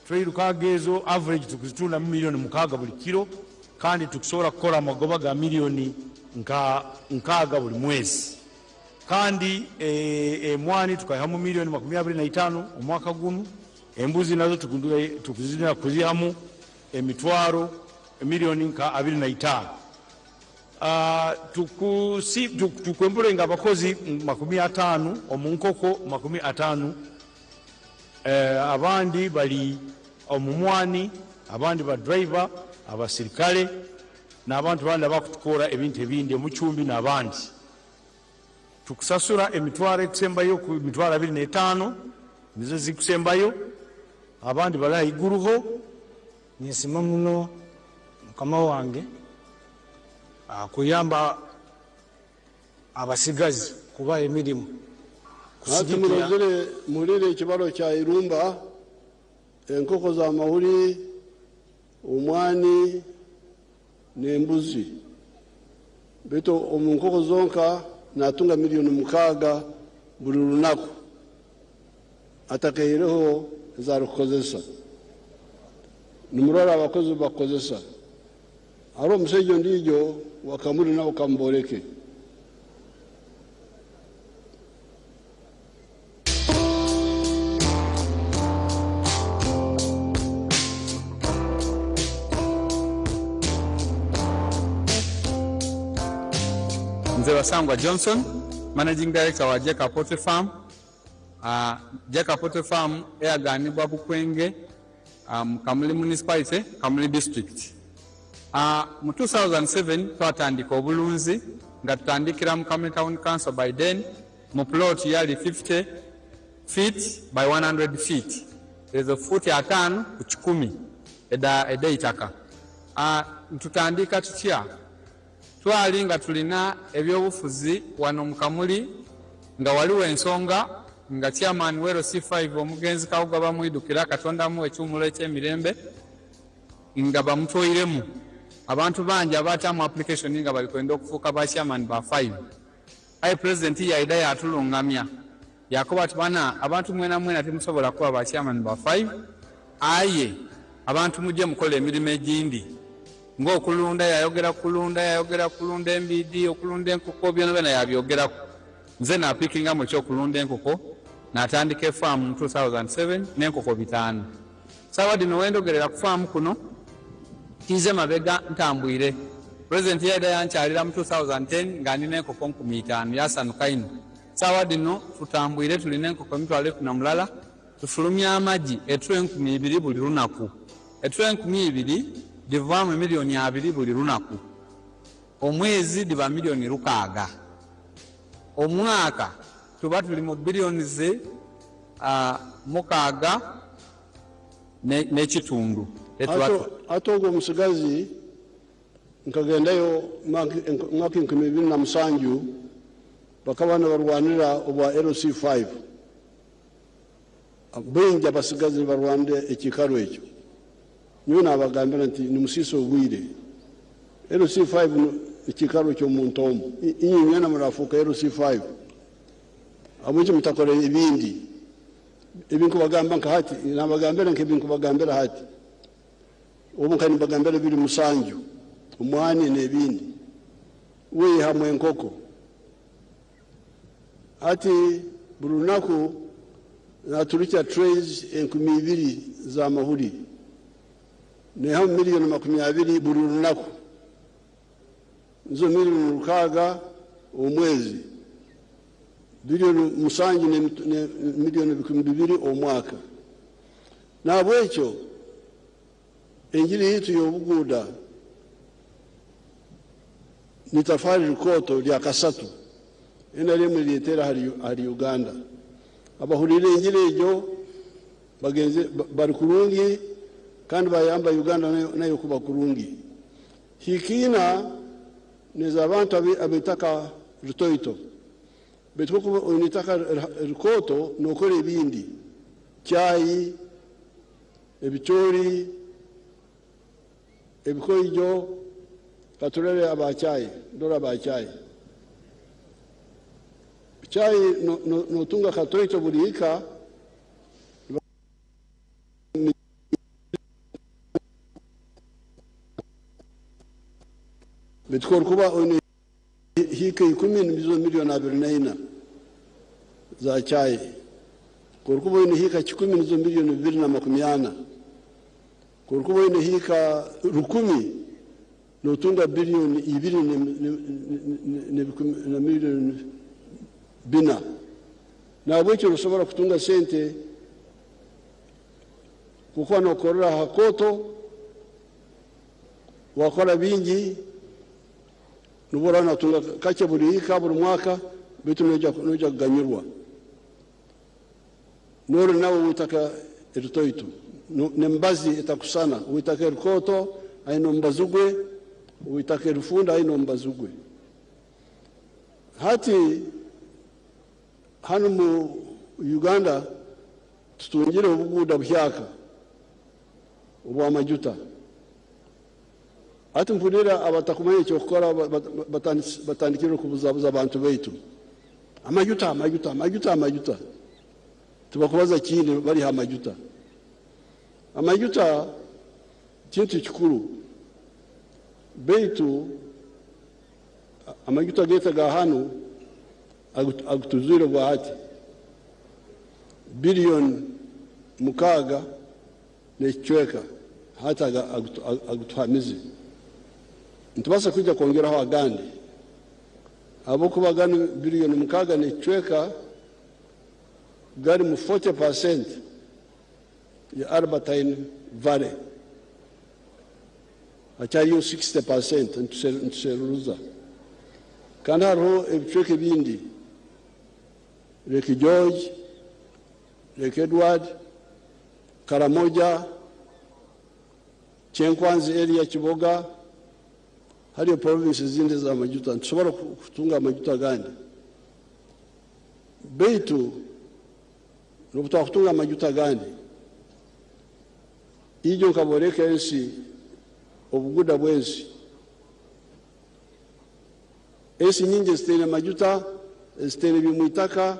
Tray 6 ezo average tukuzitunda mu milioni 6 buli kiro, kandi tukusobola kukora amagoba ga milioni nka 6 buli mwezi. Kandi emwani tukayihamu milioni 25 omwaka gunu. Embuzi nazo tukuzina kuzihamu emitwaro milioni nka 25. Tukwembulenga abakozi 50 omu nkoko 50, abandi bali omu mwani, abandi ba driver, abasirikale n'abantu bandi abakutukora ebintu ebindi omucumbi n'abandi. Tukusasura emitwaro ekusembayo ku mitwaro 25 nizo zikusembayo, abandi bali haiguruho. Ninsima muno mukama wange kuyamba abasigazi kubaha emirimu. Hati murozere muhulire ekibaro kya Irumba, enkoko za mahuri, omwani n'embuzi. Baitu omu nkoko zonka natunga milioni 6 buli lunaku, atakaireho ezarukukozesa. Nimurora abakozi bakukozesa. Hariho omushaija ondiijo wakamuri nawe kamuboreke. Nze Basangwa Johnson, Managing Director wa Jeka Poultry Farm. Jeka Poultry Farm eyaganibwa Bukwenge, mu Kamuli Municipality, Kamuli District. Mu 2007 twatandika obulunzi nga tutandikira mu Kamuli Town Council by then mu plot yali 50 feet by 100 feet, ezo futi 50 ku 100 edeitaka. Tutandika tutya? Twali nga tulina ebyobufuzi wano mu Kamuli, nga waliwo ensonga nga chairman wero C5 omugenzi Kawuga bamwidukira Katonda amuwe ekiwummulo eky'emirembe, nga bamutwoiremu abantu bangi abaatamu application nga bali kwenda okufuuka ba chairman ba 5. Aye president yaida yatulungamya yakoba ati bana abantu mwena mwena timusobola kuba ba chairman ba 5, aye abantu mujje mukola emirimu egindi ng'okulunda. Yayogera kulunda, yayogera kulunda embiidi, okulunda enkoko, byona byona yabyogeraku. Nze napikingamu ekyokulunda enkoko, natandika efaamu mu 2007 n'enkoko 5. Saawa dino wendogerera ku faamu kuno kize mabega ntambwire. President yaida yankyalira mu 2010 nga ndina enkoko 5,000, yasanuka ino. Saawa dino tutambwire tulina enkoko 111,000, tufulumya amagi eturo 2,000 buli lunaku. Eturo 2,000 divaamu milioni 2 buli lunaku. Omwezi diba milioni 6. Omwaka tuba tuli mu bilioni ze 6 n'ekitundu. Ate ogwo omusigazi nkagendayo mwaka 2007, bakaba nibarwanira obwa LC5. Baingi abasigazi nibarwanira ekiikaro ekyo. Nyowe nabagambira nti nimusiisa obwire. LC5 ekiikaro ky'omuntu omu. Inywe mwena murafuuka LC5. Habweki mutakora ebindi? Ebinkubagamba nka hati, nabagambira nk'ebinkubagambira hati. Obu nka nibagambira 27, omwani n'ebindi. Weeyihamu enkoko. Hati buli lunaku naturukya trays 2,000 za mahuri. Nehamu milioni 20 buli lunaku. Nizo milioni 6 omwezi. Bilioni 7 ne milioni 2,000 omwaka. Nahabwekyo enjiri yitu y'obuguuda ni tafari rikoto lya kasatu NRM lyetera hari Uganda. Abahurire enjiri egyo bagenze bari kurungi kandi bayamba Uganda nayo kuba kurungi. Hikiina neza abantu abitaka rutoito. Baitu kakuba oine itaka rikooto nookora ebindi, caayi, ebicooli, ebikoijo, katurole aba caayi, dora aba caayi. Caayi nootunga katoito buli ika. Baitu korukuba oine hiika 10 nizo miliyoni 24 za caayi. Korukuba oine hiika 1,000 nizo miliyoni 240. Korukuba oine hiika 1,000 nootunga biliyoni 2 na miliyoni 4. Nahabwekyo nosobora kutunga sente kukuba nookorera ha kooto, wakora bingi, nubwo oraba notunga kake buli hiika buli mwaka, baitu noija kuganyirwa. Noori nawe ow'itaka eritoito, n'emibazi etakusana, ow'itaka erikooto aine omubazi gwe, ow'itaka erifunda aine omubazi gwe. Hati hanu mu Uganda tutungire obuguuda buhyaka obw'amajuta. Hati mpulira abatakumanya eky'okukora batandikire kubuzabuza abantu baitu. Amajuta, amajuta, amajuta, amajuta. Tibakubaza kindi, bariha amajuta. Amajuta kintu kikuru. Baitu amajuta gaitu ga hanu agutuzwire bwa hati biliyoni 6 n'ekicweka hati agutuhamize. Nitubasa kwija kwongeraho agandi ahabwokuba ganu biliyoni 6 n'ekicweka gari mu 40% ya Albertine Valley, hakyariyo 60% nituseruruza. Kandi hariho ebicweka ebindi Lake George, Lake Edward, Karamoja, Kyenkwanzi area Kiboga, hariyo provinces ezindi za majuta. Nitusobora kutunga amajuta agandi. Baitu n'obu twakutunga amajuta agandi, ijo nkaboreka ensi obuguda bw'ensi. Ensi nyingi ezitaine majuta, ezitaine eby'omwitaka,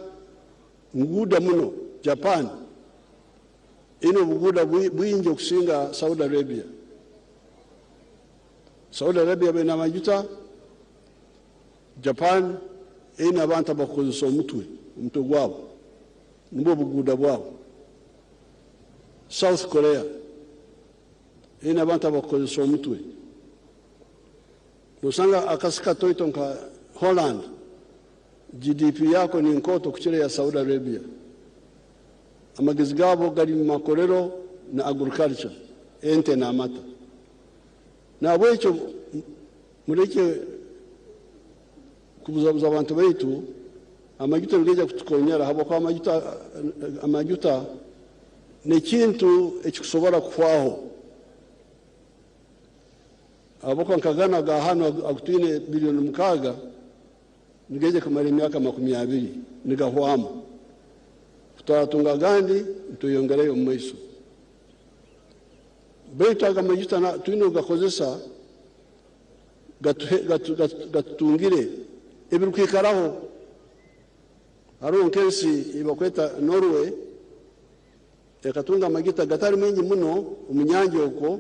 nguda muno. Japan ine obuguda bwingi okusinga Saudi Arabia. Saudi Arabia baine amajuta, Japan eine abantu abakukozesa omutwe, omutwe gwabo, nibwo obuguda bwabo. South Korea eine abantu abakukozesa omutwe. Nosanga akasi katoito nka Holland, GDP yako ni nkoto kukira ya Saudi Arabia. Amagezi gabo gari mu makorero na agriculture, ente n'amata. Nahabwekyo mureke kubuzabuza abantu baitu, amajuta nigaija kutukonyera habwokuba amajuta n'ekintu ekikusobora kuhwaho. Habwokuba nka gana ga hanu agutwine biliyoni 6 nigaija kumara emyaka 20 nigahwamu. Tutatunga agandi nitweyongerayo omu maiso. Baitu aga majuta twine kugakozesa gatutungire ebirukwikaraho. Hariho nk'ensi ebakweta Norway ekatunga amajuta gatari mingi muno omu nyanja okwo,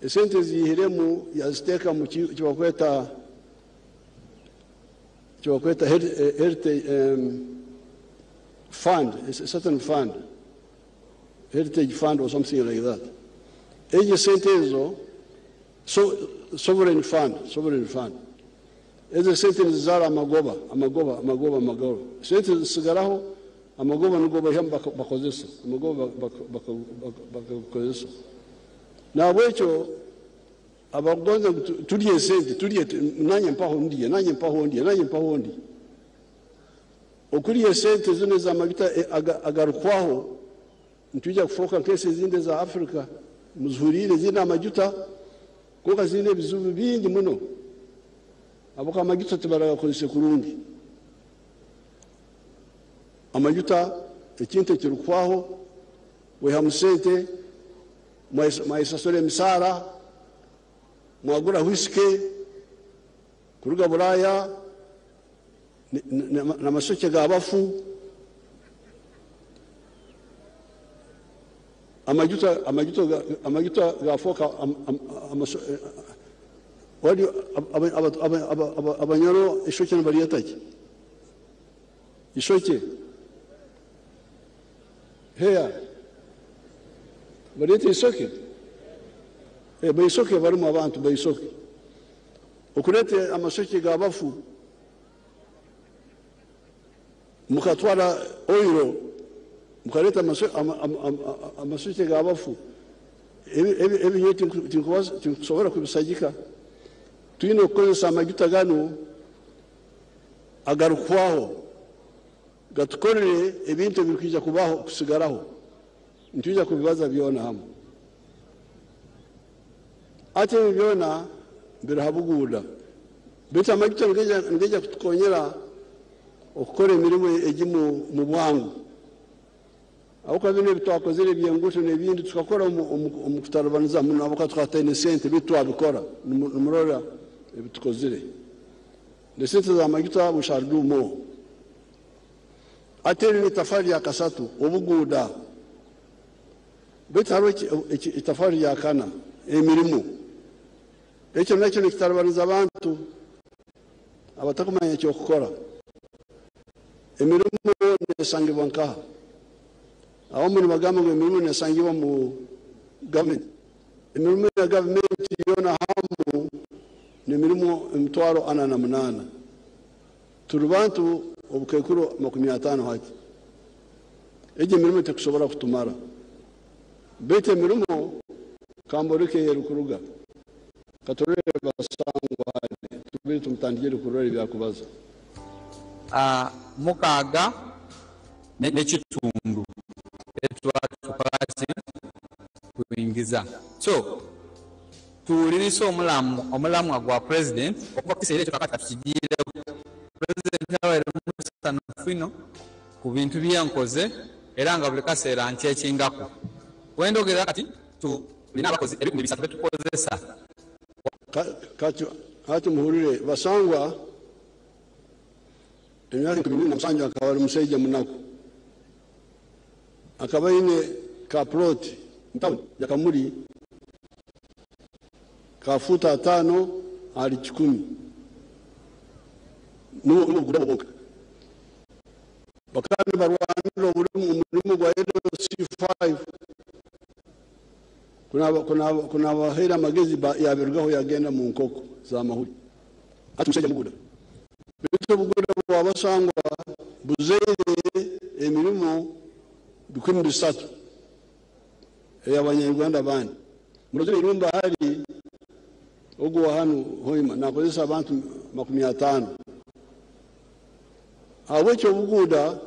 esente zihiremu yaziteeka mu kibakweta heritage fund, a certain fund, heritage fund or something like that. Ejo sente ezo, so, sovereign fund, sovereign fund. Ezo sente nizizara amagoba, amagoba, amagoba, amagoba. Sente zisigaraho, amagoba nigo baihamu bakozesa, amagoba bakakozesa. Nahabwekyo abakugonza turye sente, turye, nanye mpaho ndiye, nanye mpaho ndiye, nanye mpaho ndiye. Okurya sente zino ez'amajuta agarukwaho, nitwija kufoka nk'ensi ezindi za Afrika, muzihuriire zine amajuta, konka zine ebizibu bingi muno. Habwokuba amajuta tibaragakozesa kurungi. Amajuta ekintu ekirukwaho, waihamu sente, mwayesasura emisaara, mwagura whisky kuruga Bulaya n'amasoke g'abafu. Amajuta gafoka abanyoro ishoke nibaryeta ki? Ishoke heya baryeta isoke. Baisoke barimu abantu baisoke okureta amasoke g'abafu, mukatwara oiro, mukaleta amasoke g'abafu. Ebi tinkusobora kubisagika. Twine okukozesa amajuta ganu agarukwaho gatukorere ebintu ebirikwija kubaho kusigaraho. Nitwija kubibaza byona hamwe. Ati ebi byona biri ha buguuda, baitu amajuta nigaija kutukonyera okukora emirimu egimu mu bwangu. Ahabwokuba binu ebi twakozere eby'enguuto n'ebindi tukakora omu kutaribaniza muno, ahabwokuba tukaba tutaine sente, baitu twabikora. Nimurora ebi tukozire. Nesente z'amajuta we shall do more. Ate eri n'itafari lya kasatu, obuguuda. Baitu hariho itafari lya kana, emirimu. Ekyo nakyo nikitaribaniza abantu abatakumanya eky'okukora. Emirimu nesangibwa nkaha? Abamu nibagamba ngu emirimu nesangibwa mu gavumenti. Emirimu ya gavumenti yoona hamu n'emirimu 48,000. Turi bantu obukaikuru 50 hati. Egi emirimu tekusobora kutumara. Baitu emirimu kamboreke erukuruga. Katurore basangwa hali, tubiri tumutandikire kurora ebyakubaza. Mukaaga n'ekitundu etwatukwasi kuyingiza. So tuwulirise omulamwa gwa president okuva kiseera ekyo kakati tukigiireko. President abaire musanyufu ino ku bintu byenkoze era nga buli kaseera nkyekingako. Wendogera kati tulina abakozi 3,000 betukozesa. Kati muhulire basangwa emyaka 17 akaba ari musaija munaku, akaba aine ka plot mutawuni ya Kamuli ka futa 5 ali 10 nuwo obuguda bwonka. Bakaba nibarwanira omulimu gwa LC5. Kuna abaheera amagezi yabirugaho yagenda mu nkoko z'amahuri. Ati musajja muguda. Baitu obuguda bwabasangwa buzaire emirimu 3,000 ey'abanyarwanda bandi. Murozere irumba hari ogu wa hanu Hoima nakozesa abantu 50. Ahabwekyo obuguda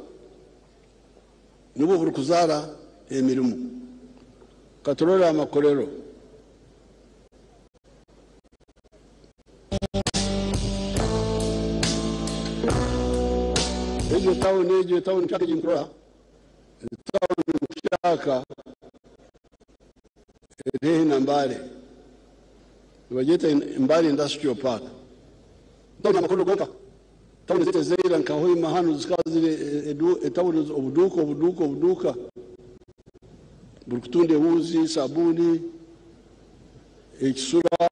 nibwo burikuzaara emirimu. Katurore amakorero. Egyo tawuni, egyo tawuni mpyaka eginkura, tawuni mpyaka eri na Mbale. Nibagyeta Mbale Industrial Park. Tawuni amakorero gonka. Tawuni zete zeira nka Hoima hanu zikaba ziri etawuni obuduuka, obuduuka, obuduuka. Buri kutunda ehuuzi, sabuni, ekisura,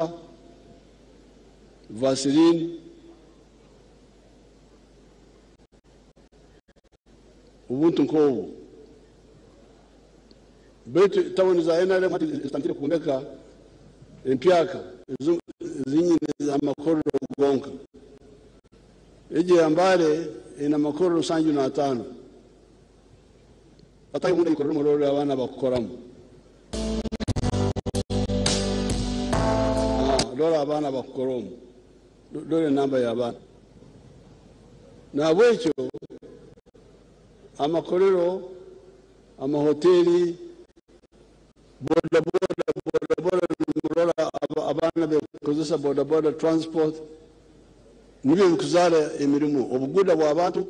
vaseline. Ubuntu nk'obwo. Baitu tawuni za NRM hati zitandikire kwombeka empyaka zinyine amakorero gonka. Egyo ya Mbale ine amakorero 75. Atari ubundi ikorera umuriro abana bakukoramo. Rora abana bakukoramo. Dore namba y'abana. Nahabwekyo amakorero, amahoteli, boda boda, boda boda, murora abaana bekozesa boda boda transport nibyo bikuzaara emirimu. Obuguda bw'abantu,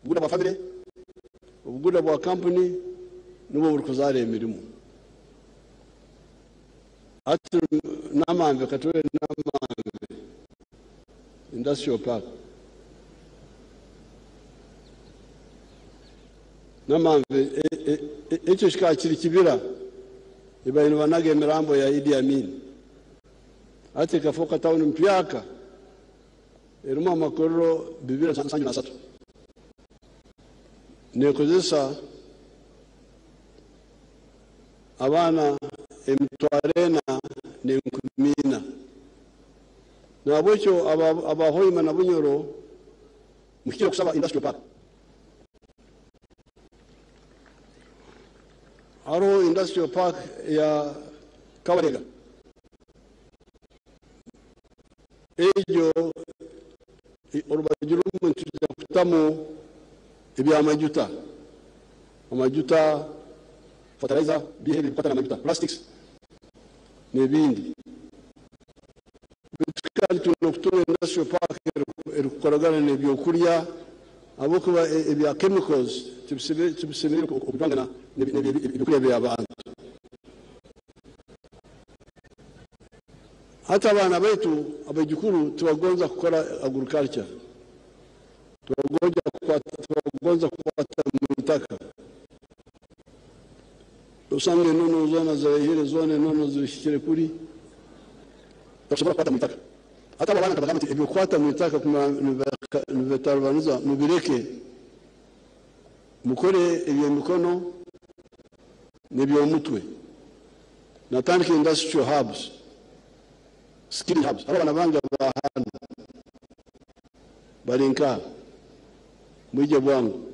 obuguda bwa family, Obuguda bwa kampuni nubwo burikuzaara emirimu. Hati Namanve, katule Namanve Industrial Park. Namanve ekyo kikaba kiri kibira ebaine banaga emirambo ya Idi Amin. Hati ekafuuka tawuni mpyaka erimu amakorero 273. Nekozesa abaana 4,400. Nahabwekyo abahoima na Bunyoro muhikire kusaba industrial park. Hariho industrial park ya Kabarega. Egyo orubaju rumwe nituja kutamu ebyamajuta, amajuta, fertilizer, bihe bikwata n'amajuta, plastics n'ebindi. Kandi tulina okutunga industrial park erikukoragana n'ebyokurya, ahabwokuba ebya chemicals tibisemereire okujwangana n'ebyokurya by'abantu. Hati abaana baitu abaijukuru tibagonza kukora agriculture, tibagonza kukwata mu itaka. Osanga enono zoona zirahire, zoona enono zihikire kuri, takusobola kukwata mu itaka. Hata abo abaana kabagamba nti ebyokukwata mu itaka nibitarubaniza, mubireke, mukore eby'emikono n'eby'omutwe. Natandika industrial hubs, skill hubs. Abo abaana bange ba hano bari nkaha, mwije bwangu.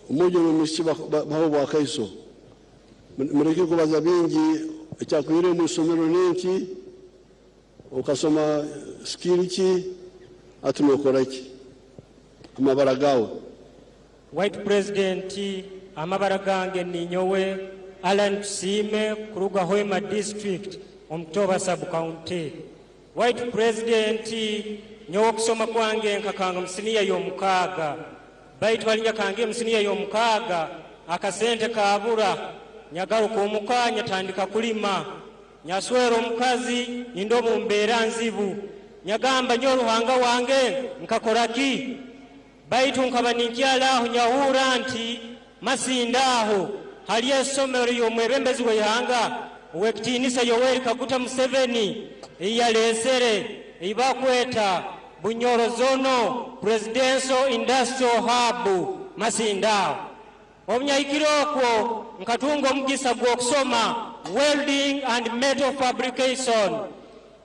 Omujo n'omwishiki baho bwa kaiso. Mureke kubaza bingi, ekyakwire mu isomero n'enki, okasoma skill ki, ati nokora ki? Amabara gawe. White President, amabara gange ni nyowe Alan Tusiime kuruga Hoima District, Omutoba Sub County. White President, nyowe okusoma kwange nkakanga musiniya y'omukaaga. Baitu balinya kange musiniya y'omukaaga, akasente kabura, nyagaruka omuka nyatandika kulima. Nyaswera omukazi nindo mu mbeera nzibu. Nyagamba nyo Ruhanga wange nkakora ki? Baitu nkaba ninkyala aho nyahura nti Masinda aho hali essomero y'omwebembezi w'eihanga ow'ekitiinisa Yoweri Kaguta Museveni eyaleesere eibakweta Bunyoro Zono Presidential Industrial Hub Masinda aho. Obunyahikire okwo nkatunga omugisa gw'okusoma welding and metal fabrication.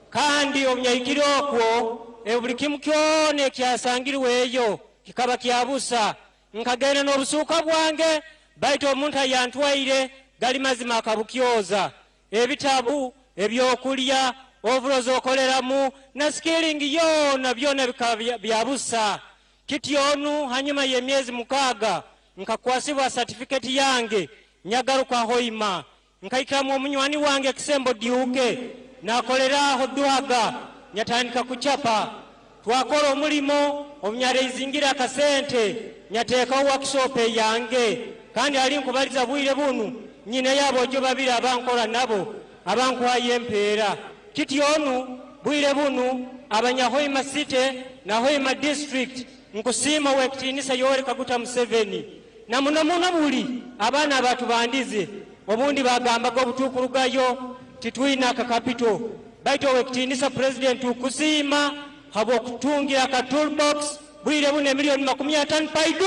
Kandi obunyahikire okwo buli kimu kyona ekyasangirweyo kikaba kyabusa. Nkagenda n'obusuuka bwange, baitu omuntu ayantwaire gali mazima akabukyoza. Ebitabu, ebyokulya, ovulo z'okoleramu na skilling yoona byona bikaba byabusa. Kityonu hanyuma y'emyezi 6 nkakwasibwa certificate yange, nyagaruka Hoima. Nkaikamu omunywani wange Kisembo Diuke, nakoleraho Duhaga, nyatandika kuchapa. Twakora omulimo, omunyareizingira akasente, nyateekaho workshop yange. Kandi ali nkubaliza bwire bunu, nyina yabo ojo babiri abankora nabo, abankuhayo empeera. Kityonu bwire bunu abanyahoima City na Hoima District nkusiima ow'ekitiinisa Yoweri Kaguta Museveni. Na muno muno buli abaana abatubandize obundi bagambaga obutuukurugayo titwina akakapito, baitu ow'ekitiinisa President ukusiima habw'okutungira aka toolbox bwire buno emiliyoni makumi ataano paidu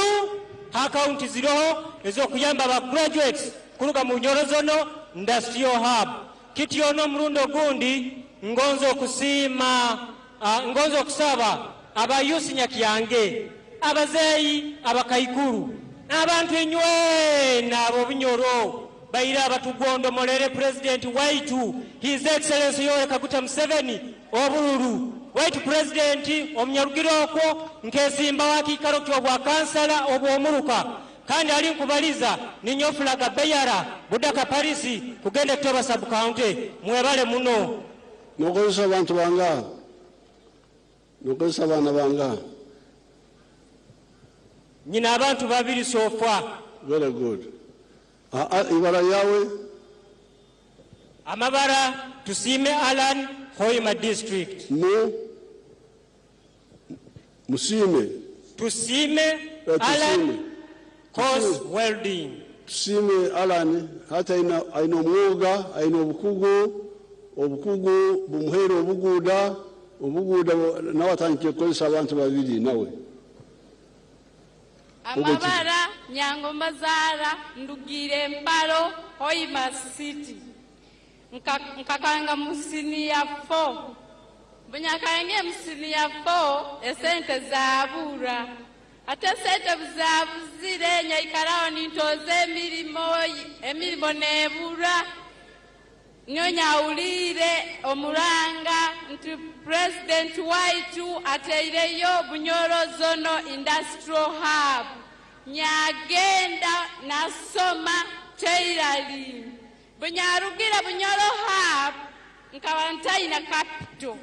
akaunti ziroho ez'okuyamba aba graduates kuruga mu Bunyoro Zono Industrial Hub. Kityo n'omurundi ogundi ngonza okusiima, ngonza okusaba abayusi Nyakyange, abazeeyi, abakaikuru n'abantu enywena ab'obunyoro baire abatugondomolere President waitu His Excellency Yoweri Kaguta Museveni obululu. Waitu President omunyarugire okwo nkesimba wakiikaro ky'obwa kansala obw'omuruka, kandi ali nkubaliza ninyofulaga Beyara Budaka Parisi kugenda Kitoba Sub County. Mwebale muno. Nokozesa abantu bangaha? Nokozesa abaana bangaha? Nyina abantu babiri so far. Very good. Ibara yawe? Amabara Tusiime Alan, Hoima District. Mu Musiime. Tusiime Alan, Course Welding. Tusiime Alan hati aina omwoga, aina obukugu, obukugu bumuheire obuguuda, obuguuda nawe atandikire kukozesa abantu babiri nawe. Amabara Nyangoma Zara, ndugire Mparo, Hoima City. Nkakanga mu senior 4. Bunyakange mu senior 4, esente zabura. Ate esente buzabuzire, nyaikaraho nintoza emirimo, emirimo nebura. Nyonya omuranga nti President waitu ateireyo Bunyoro Zonal Industrial Hub. Nyagenda nasoma tailoring. Bunyarugira Bunyoro Hub nkaba ntaina capital.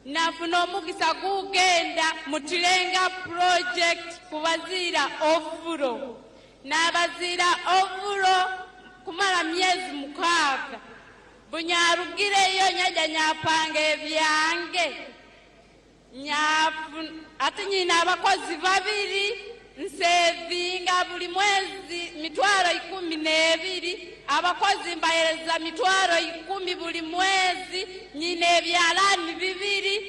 Nafuna omukisa gugenda mu Tilenga project kubaziira ovuro. Nabaziira ovuro kumala myezi 6. Bunyarugireyo nyaja nyapanga ebyange. Ate nyina abakozi babiri nsevinga buli mwezi mitwaro 12, abakozi mbahereza mitwaro 10 buli mwezi. Nyina ebyalani 2,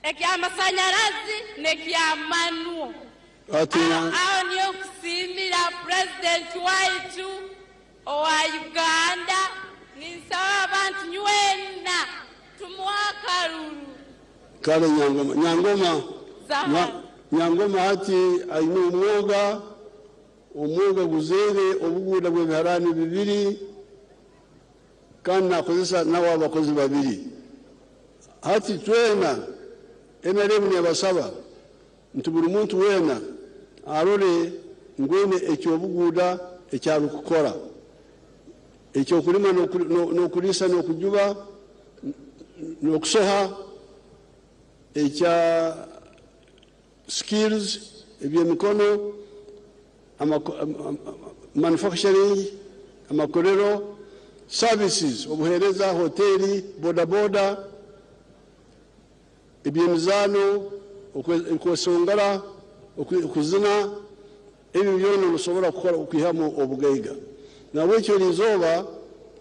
ekyamasanyalazi n'ekyamanuo. Aho niyo kusimira President waitu owa Uganda. Ninsaba abantu nywena tumuwakaruru. Kale Nyangoma, Nyangoma, Nyangoma hati aine omwoga, omwoga guzere obuguuda bw'ebiharani 2, kandi nakozesa nawe abakozi 2. Hati twena NRM niyabasaba nti buli muntu wena arore ngwene ekyobuguuda ekyarukukora, ekyokulima n'okulisa n'okujuba n'okusoha, ekya skills ebyemikono, manufacturing, amakorero, services, obuhereza, hoteli, bodaboda, ebyemizaano, okwesongora, okuzina, ebyo byona nosobora kukora okwihamu obugaiga. Nabwekyo eriizooba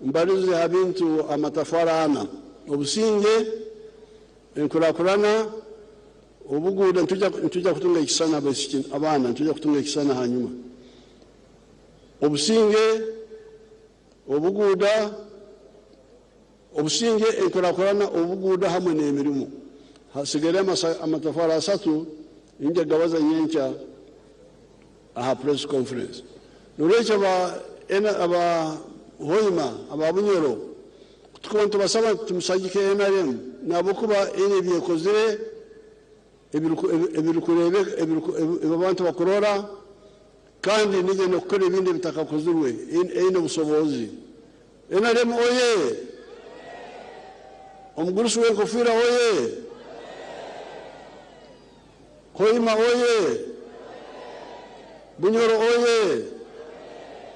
mbalize ha bintu amatafari 4: obusinge, enkurakurana, obuguuda. Ntujja kutunga ekisana abaana, ntujja kutunga ekisana hanyuma. Obusinge, obuguuda, obusinge, enkurakurana, obuguuda hamwe n'emirimu. Hasigare amatafari 3 nja gabaza nyenkya aha press conference. Nolwekyo aba Hoima, aba Bunyoro, tukuba ntubasaba tumusagike NRM nabokuba ene byekozire ebirukurebe abantu bakurora, kandi nije nokukora ebindi bitakakozirwe eine obusobozi. NRM oye! Omugurusi w'enkofiira oye! Hoima oye! Bunyoro oye!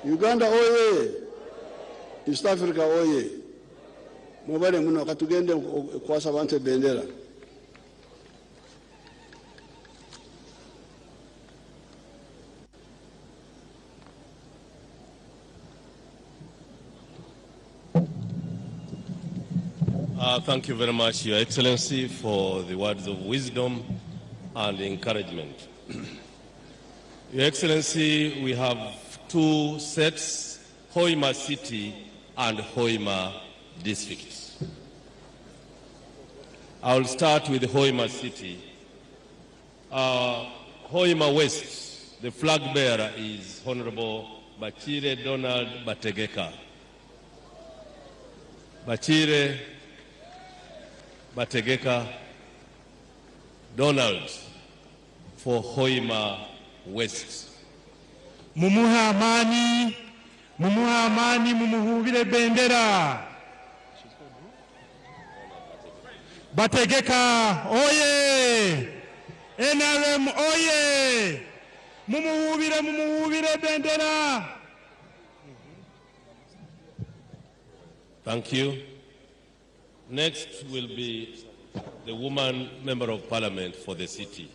Uganda oye! East Africa oye! Mwebale muno, katugende kwasa abantu ebendera. Thank you very much, Your Excellency, for the words of wisdom and encouragement. Your Excellency, we have 2 sets, Hoima City and Hoima District. I will start with Hoima City. Hoima West, the flag bearer is Honorable Bachire Donald Bategeka. Bachire Bategeka Donald for Hoima West. Mumuhe amani, mumuhe amani, mumuhubire bendera. Bategeka oye! NRM oye! Mumuwuubire, mumuwuubire bendera. Thank you. Next will be the woman member of parliament for the city,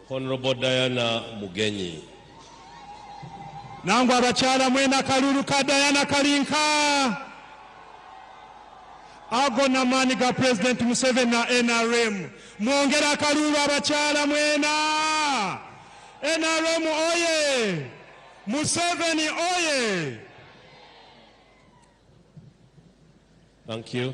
Honorable Diana Mugenyi. Nangwa abakyala mwena kalulu ka Diana Kalinka. Ago n'amaanyi ga President Museveni na NRM. Mwongere akalulu abakyala mwena. NRM oye! Museveni oye! Thank you.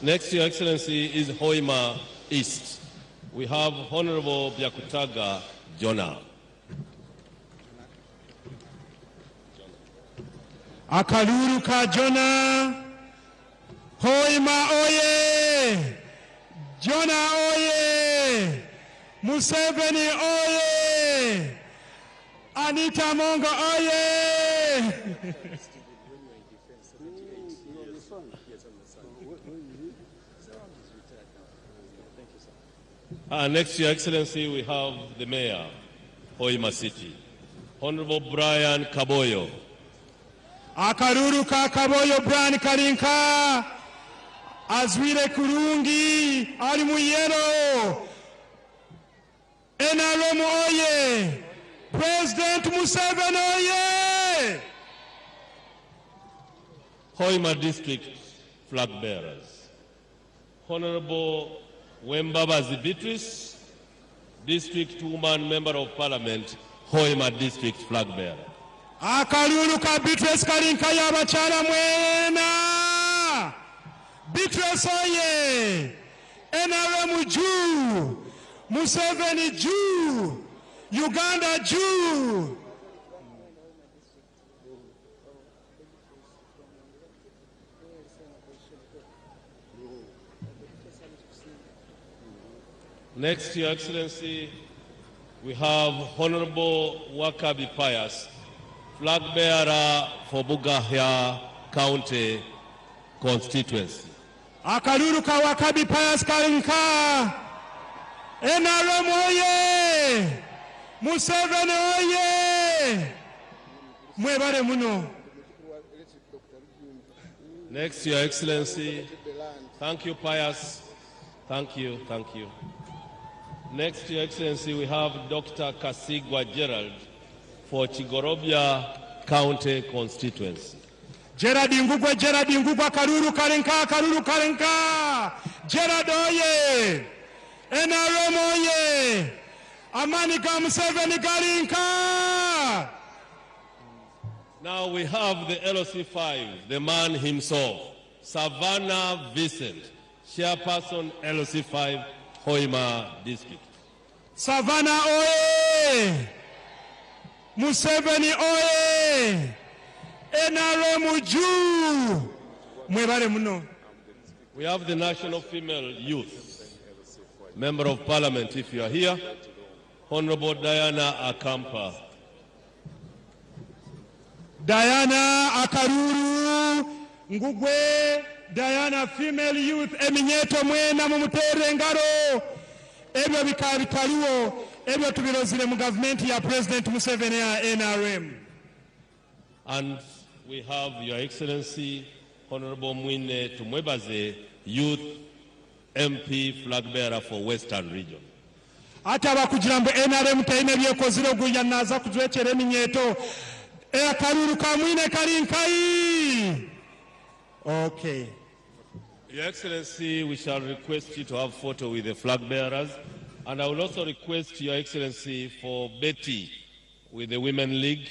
Next, Your Excellency, is Hoima East. We have Honorable Byakutaga Jonah. Akalulu ka Jonah. Hoima oye! Jonah oye! Museveni oye! Anita Among oye! Next, Your Excellency, we have the Mayor, Hoima City, Honorable Brian Kaboyo. Akaruru ka Kaboyo Brian Kalinka azwire kurungi ali mu yellow. NRM oye! President Museveni oye! Hoima District flag bearers, Honorable Wembabazi Beatrice, District Woman Member of Parliament, Hoima District flag bearer. Akalulu ka Beatrice Kalinka y'abakyala mwena. Beatrice oye! NRM juu! Museveni juu! Uganda juu! Next, Your Excellency, we have Honorable Wakabi Pius, flag bearer for Bugahya County constituency. Akalulu ka Wakabi Pius Kalinka. NRM oye! Museveni oye! Mwebale muno. Next, Your Excellency, thank you, Pius. Thank you, thank you. Next, Your Excellency, we have Dr. Kasigwa Gerald for Kigorobya County constituency. Gerald Ngugwe, Gerald Ngugwe, Kalulu Kalinka, Kalulu Kalinka. Gerald oye! NRM oye! Amani ga Museveni Kalinka. Now we have the LOC5, the man himself, Savannah Vincent, chairperson LOC5, Hoima District. Savannah oye! Museveni oye! NRM juu! Mwebale muno. We have the National Female Youth, Member of Parliament, if you are here, Honorable Diana Akampa. Diana Akaruru Ngugwe, Diana Female Youth, eminyeto mwena mumutere ngaro. Ebyo bikaba bitaliwo, ebyo tubirozire mu gavumenti ya President Museveni ya NRM. And we have Your Excellency, Honorable Mwine Tumwebaze, Youth MP flag bearer for Western Region. Ate abakugira mbu NRM terina byekozire oguya naza kujwekyera eminyeto. Akalulu ka Mwine kali nkayi. Okay. Your Excellency, we shall request you to have photo with the flag bearers. And I will also request Your Excellency for Betty with the Women League,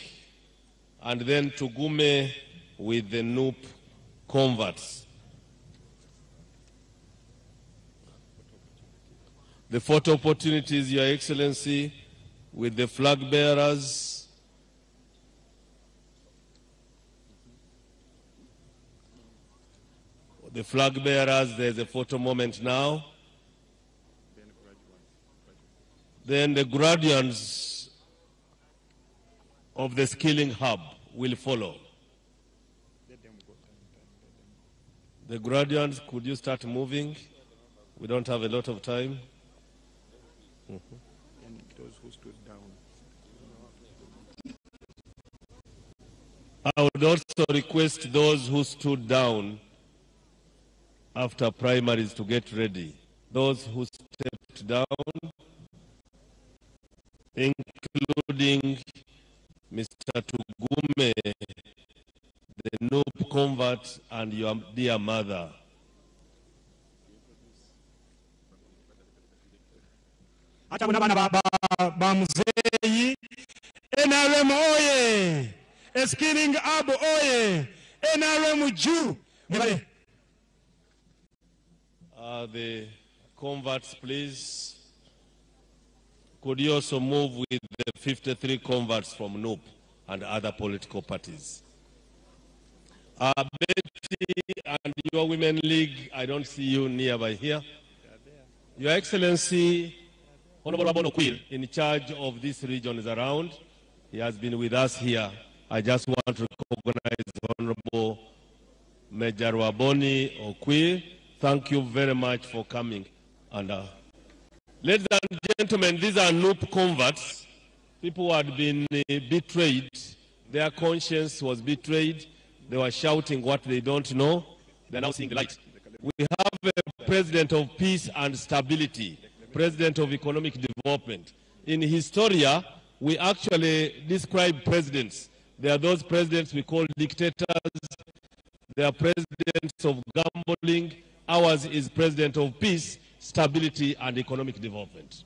and then Tugume with the NUP converts. The photo opportunities, Your Excellency, with the flag bearers. The flag bearers, there's a photo moment now. Then the graduates of the Skilling Hub will follow. The graduates, could you start moving? We don't have a lot of time. And those who stood down. I would also request those who stood down after primaries to get ready. Those who stepped down, including Mr. Tugume, the NUP convert, and your dear mother. Ate abo n'abaana ba muzeeyi. NRM oye! Skilling Hub oye! NRM ju! Mwebale. The converts, please. Could you also move with the 53 converts from NUP and other political parties? Betty and your Women League, I don't see you nearby here. Your Excellency, Honorable Rwaboni Okwir, in charge of these regions around, he has been with us here. I just want to recognize Honorable Major Rwaboni Okwir. Thank you very much for coming. And ladies and gentlemen, these are NUP converts, people who had been betrayed. Their conscience was betrayed. They were shouting what they don't know. They're now seeing the light. We have a president of peace and stability, president of economic development. In Historia, we actually describe presidents. There are those presidents we call dictators. There are presidents of gambling. Ours is president of peace, stability, and economic development.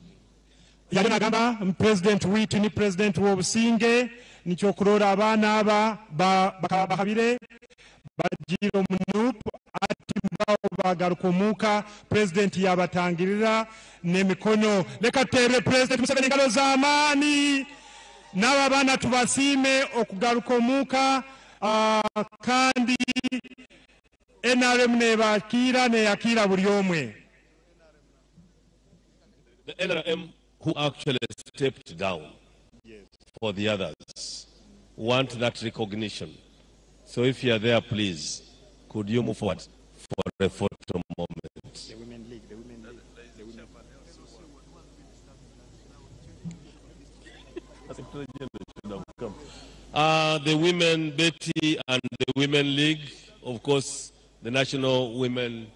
Yali nagamba president witu ni president w'obusinge, nikyokurora abaana aba bakabire bagira omu NUP, ati mbawo bagaruka omuka, president yabatangirira n'emikono. Leka tuteere President Museveni engalo z'amaani. N'aba baana tubasiime okugaruka omuka, kandi NRM nebakiira neyakiira buli omwe. The NRM who actually stepped down for the others want that recognition. So if you are there, please, could you move forward for a photo moment? The Women League, the Women League, the Women League. The Women, Betty, and the Women League, of course, the National Women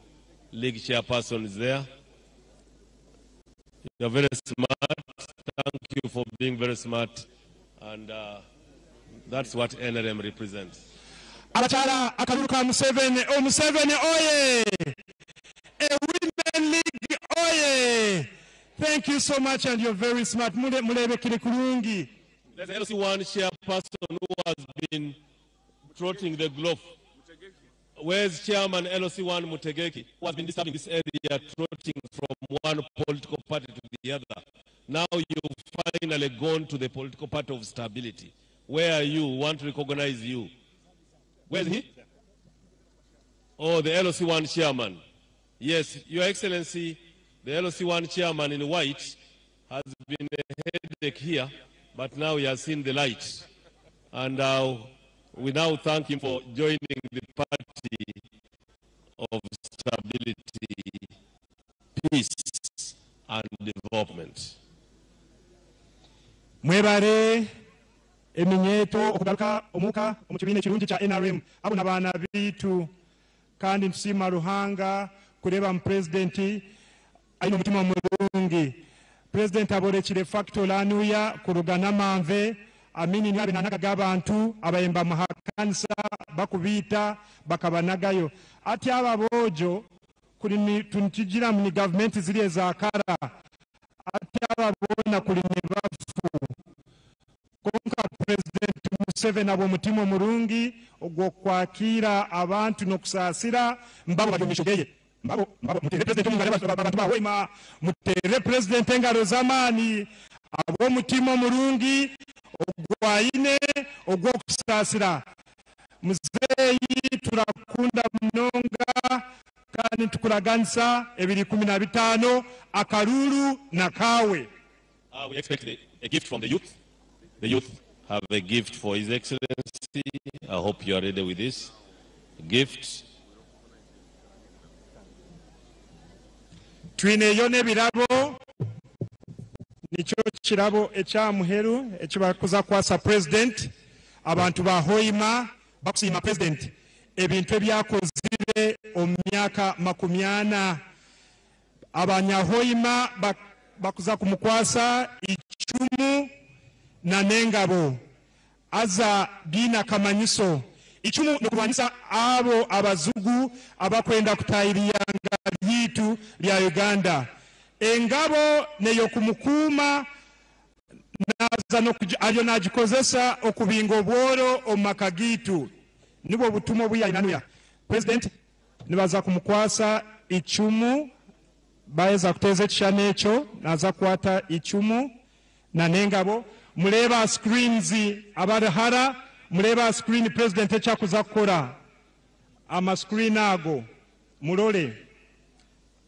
League chairperson is there. You are very smart. Thank you for being very smart. And that's what NRM represents. Abakyala, akalulu ka Museveni, o Museveni oye! A Women League oye! Thank you so much, and you're very smart. Mulebekere kulungi. There's a LC1 chairperson who has been trotting the glove. Where's Chairman LC1 Mutegeki, who has been disturbing this area, trotting from one political party to the other? Now you've finally gone to the political party of stability. Where are you? We want to recognize you. Where is he? Oh, the LC1 chairman. Yes, Your Excellency, the LC1 chairman in white has been a headache here, but now he has seen the light. And we now thank him for joining the party of stability, peace, and development. Mwebale eminyeto okugaruka omuka omu kibiina ekirungi kya NRM. Abo n'abaana biitu, kandi ntusiima Ruhanga kureeba mu pulezidenti aine omutima omurungi. Pulezidenti aborekire factory anuya kuruga n'amanve amini ni abinanaga g'abantu abayemba muhakanisa bakubiita bakabanagayo. Ati aba bojo kuri ni tuntigira mu gavumenti ziri ezakara, ati aba bona kuri ni bafu. Konka President Museveni abo omutima omurungi ogw'okwakira abantu n'okusaasira mbabo bajomisho geye. Mbabo, mbabo, mutere President omungalo abantu ba Hoima, mutere President engalo z'amaani, abo omutima omurungi ogwayine ogw'okusaasira. Muzeeyi turakunda munonga kandi tukuraganisa ebiri kumi na bitaano akaruru na kawe. We expect a gift from the youth. The youth. have a gift for His Excellency. I hope you are ready with this gift. Twineyo n'ebirabo, nikyo kirabo ekya muheru ekibakuza kwasa president. Abantu ba Hoima bakusiima president ebintu ebyakozire omu myaka 40. Abanyahoima bakuza kumukwasa icumu na n'engabo aza biina akamanyiso. Icumu nokurwanisa abo abazugu abakwenda kutahiriyanga lyitu lya Uganda. Engabo neyo kumukuuma naza ariyo nagikozesa okubinga obworo omu maka gitu. Nibwo butumwa obuyayinanuya. President nibaza kumukwasa icumu, baheza kuteeza ekishushani ekyo naza kukwata icumu na n'engabo. Mureeba screens abarihara, mureeba screen president ekyakuza kukora. Ama screen ago murore.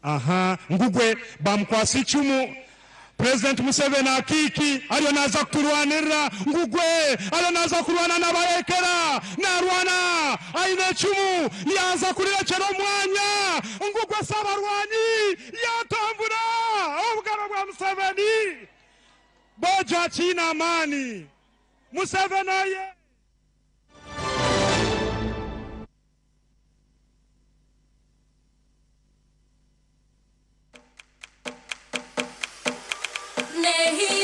Aha, ngugwe bamukwasa icumu. President Museveni akiki ariyo naza kuturwanirira. Ngugwe ariyo naza kurwana n'abayekera, narwana aine icumu yaza kurirekera omwanya. Ngugwe sabarwanyi yatambura obugaro bwa Museveni bojo akina amani. Museveni aye Nehi.